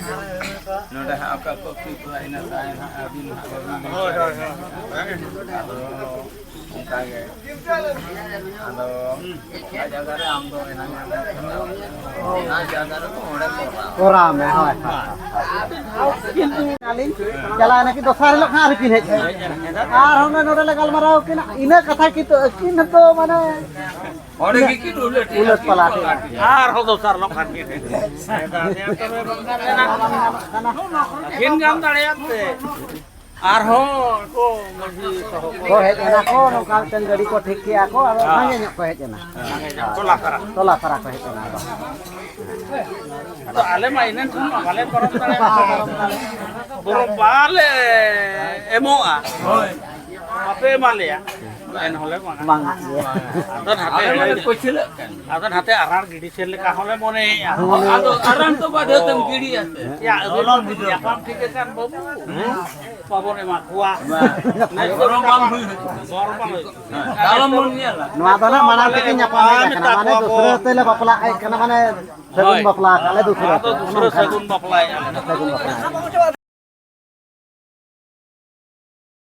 ᱱᱚᱰᱮ ᱦᱟᱸᱜ ᱚᱠᱟ ᱠᱚ ᱠᱩᱲᱤ ᱠᱚᱲᱟ ᱤᱱᱟᱹ ᱛᱟᱭᱚᱢ ᱦᱟᱸᱜ ᱟᱹᱵᱤᱱ ᱦᱟᱸᱜ ᱵᱟᱹᱵᱤᱱ ᱵᱩᱡᱷᱟᱹᱣ ᱫᱟᱲᱮᱭᱟᱜᱼᱟ᱾ ᱟᱫᱚ ᱚᱱᱠᱟ ᱜᱮ᱾ ᱟᱫᱚ ᱚᱱᱟ ᱡᱟᱭᱜᱟ ᱨᱮ ᱟᱢ ᱫᱚ ᱮᱱᱟᱝ ᱮᱢ ᱚᱱᱟ ᱡᱟᱭᱜᱟ ᱨᱮ ᱚᱸᱰᱮ ᱠᱚᱨᱟᱣ᱾ ᱠᱚᱨᱟᱣ ᱢᱮ, ᱦᱳᱭ, ᱦᱳᱭ, ᱦᱳᱭ᱾ ᱟᱹᱞᱤᱧ ᱪᱟᱞᱟᱣ ᱮᱱᱟ ᱠᱤᱱ, ᱫᱚᱥᱟᱨ ᱦᱤᱞᱳᱜ ᱠᱷᱟᱱ ᱟᱨ ᱠᱤᱱ ᱦᱮᱡ ᱮᱱᱟ᱾ ᱟᱨ ᱚᱱᱮ ᱱᱚᱰᱮ ᱞᱮ ᱜᱟᱞᱢᱟᱨᱟᱣ ᱠᱤᱱᱟ, ᱤᱱᱟᱹ ᱠᱟᱛᱷᱟ ᱠᱤᱱᱛᱩ ᱟᱹᱠᱤᱱ ᱦᱚᱸᱛᱚ ᱢᱟᱱᱮ ᱚᱸᱰᱮ ᱜᱮ ᱠᱤᱱ ᱩᱞᱟᱹᱴ ᱩᱞᱟᱹᱴ ᱯᱟᱞᱟᱴ ᱮᱱᱟ᱾ ᱟᱨᱦᱚᱸ ᱫᱚᱥᱟᱨ ᱦᱤᱞᱳᱜ ᱠᱷᱟᱱ ᱠᱤᱱ ᱦᱮᱡ ᱮᱱᱟ᱾ ᱟᱹᱠᱤᱱ ᱜᱟᱱ ᱫᱟᱲᱮᱭᱟᱜ ᱛᱮ᱾ ᱟᱨᱦᱚᱸ ᱠᱚ ᱢᱟᱹᱡᱷᱤ ᱥᱚᱦᱚ ᱠᱚ᱾ ᱠᱚ ᱦᱮᱡ ᱮᱱᱟ ᱠᱚ, ᱱᱚᱝᱠᱟ ᱢᱤᱫᱴᱮᱱ ᱜᱟᱹᱰᱤ ᱠᱚ ᱴᱷᱤᱠ ᱠᱮᱜᱼᱟ ᱠᱚ, ᱟᱫᱚ ᱦᱮᱸ᱾ ᱥᱟᱸᱜᱮ ᱧᱚᱜ ᱠᱚ ᱦᱮᱡ ᱮᱱᱟ᱾ ᱥᱟᱸᱜᱮ ᱧᱚᱜ, ᱴᱚᱞᱟ ᱯᱟᱲᱟ᱾ ᱴᱚᱞᱟ ᱯᱟᱲᱟ ᱠᱚ ᱦᱮᱡ ᱮᱱᱟ ᱟᱫᱚ᱾ ᱟᱫᱚ ᱟᱞᱮ ᱢᱟ ᱤᱱᱟᱹ ᱠᱷᱚᱱ ᱢᱟ ᱵᱟᱞᱮ ᱯᱟᱨᱚᱢ ᱫᱟᱲᱮᱭᱟᱜᱼᱟ᱾ ᱵᱚᱨᱚ ᱵᱟᱞᱮ ᱮᱢᱚᱜᱼᱟ᱾ ᱵᱟᱯᱮ ᱮᱢᱟ ᱞᱮᱭᱟ᱾ ᱮᱱ ᱦᱚᱸᱞᱮ ᱵᱟᱝᱟ᱾ ᱵᱟᱝ ᱜᱮ᱾ ᱟᱫᱚ ᱱᱟᱛᱮ ᱟᱞᱮ ᱢᱟᱞᱮ ᱯᱟᱹᱪᱷᱞᱟᱹᱜ ᱠᱟᱱ᱾ ᱟᱫᱚ ᱱᱟᱛᱮ ᱟᱨᱟᱬ ᱜᱤᱰᱤ ᱥᱮᱱ ᱞᱮᱠᱟ ᱦᱚᱸᱞᱮ ᱢᱚᱱᱮᱭᱮᱫᱼᱟ᱾ ᱦᱚᱸ᱾ ᱟᱫᱚ ᱟᱨᱟᱬ ᱫᱚ ᱵᱟᱰᱷᱟᱹ ᱛᱮᱢ ᱜᱤᱰᱤᱭᱟ ᱥᱮ? ᱭᱟ, ᱟᱹᱵᱤᱱ ᱵᱚᱱ ᱧᱟᱯᱟᱢ ᱴᱷᱤᱠ ᱟᱠᱟᱱ ᱵᱟᱹᱵᱩ᱾ ᱵᱟᱵᱚᱱ ᱮᱢᱟ ᱠᱚᱣᱟ᱾ ᱵᱟᱝ᱾ ᱜᱚᱨᱚᱵ ᱵᱟᱝ ᱦᱩᱭ ᱦᱚᱪᱚᱜᱼᱟ᱾ ᱜᱚᱨᱚᱵ ᱵᱟᱝ ᱦᱩᱭ ᱦᱚᱪᱚᱜᱼᱟ᱾ ᱦᱮᱸ᱾ ᱠᱟᱞᱚᱢ ᱵᱚᱱ ᱧᱮᱞᱟ᱾ ᱱᱚᱣᱟ ᱫᱚ ᱱᱟᱜ ᱢᱟᱲᱟᱝ ᱛᱮᱠᱤᱱ ᱧᱟᱯᱟᱢ ᱦᱮᱡ ᱟᱠᱟᱱᱟ, ᱢᱟᱱᱮ ᱫᱚᱥᱨᱟ ᱛᱮᱞᱮ ᱵᱟᱯᱞᱟᱜ ᱦᱮᱡ ᱠᱟᱱᱟ, ᱢᱟᱱᱮ ᱥᱟᱹᱜᱩᱱ ᱦᱳᱭ᱾ ᱵᱟᱯᱞᱟ ᱟᱞᱮ ᱫᱚᱥᱨᱟ ᱱᱚᱣᱟ ᱫᱚ ᱛᱮ᱾ ᱫᱚᱥᱨᱟ ᱥᱟᱹᱜᱩᱱ ᱵᱟᱯᱞᱟᱭᱮᱫᱼᱟ ᱞᱮ᱾ ᱥᱟᱹᱜᱩᱱ ᱵᱟᱯᱞᱟ᱾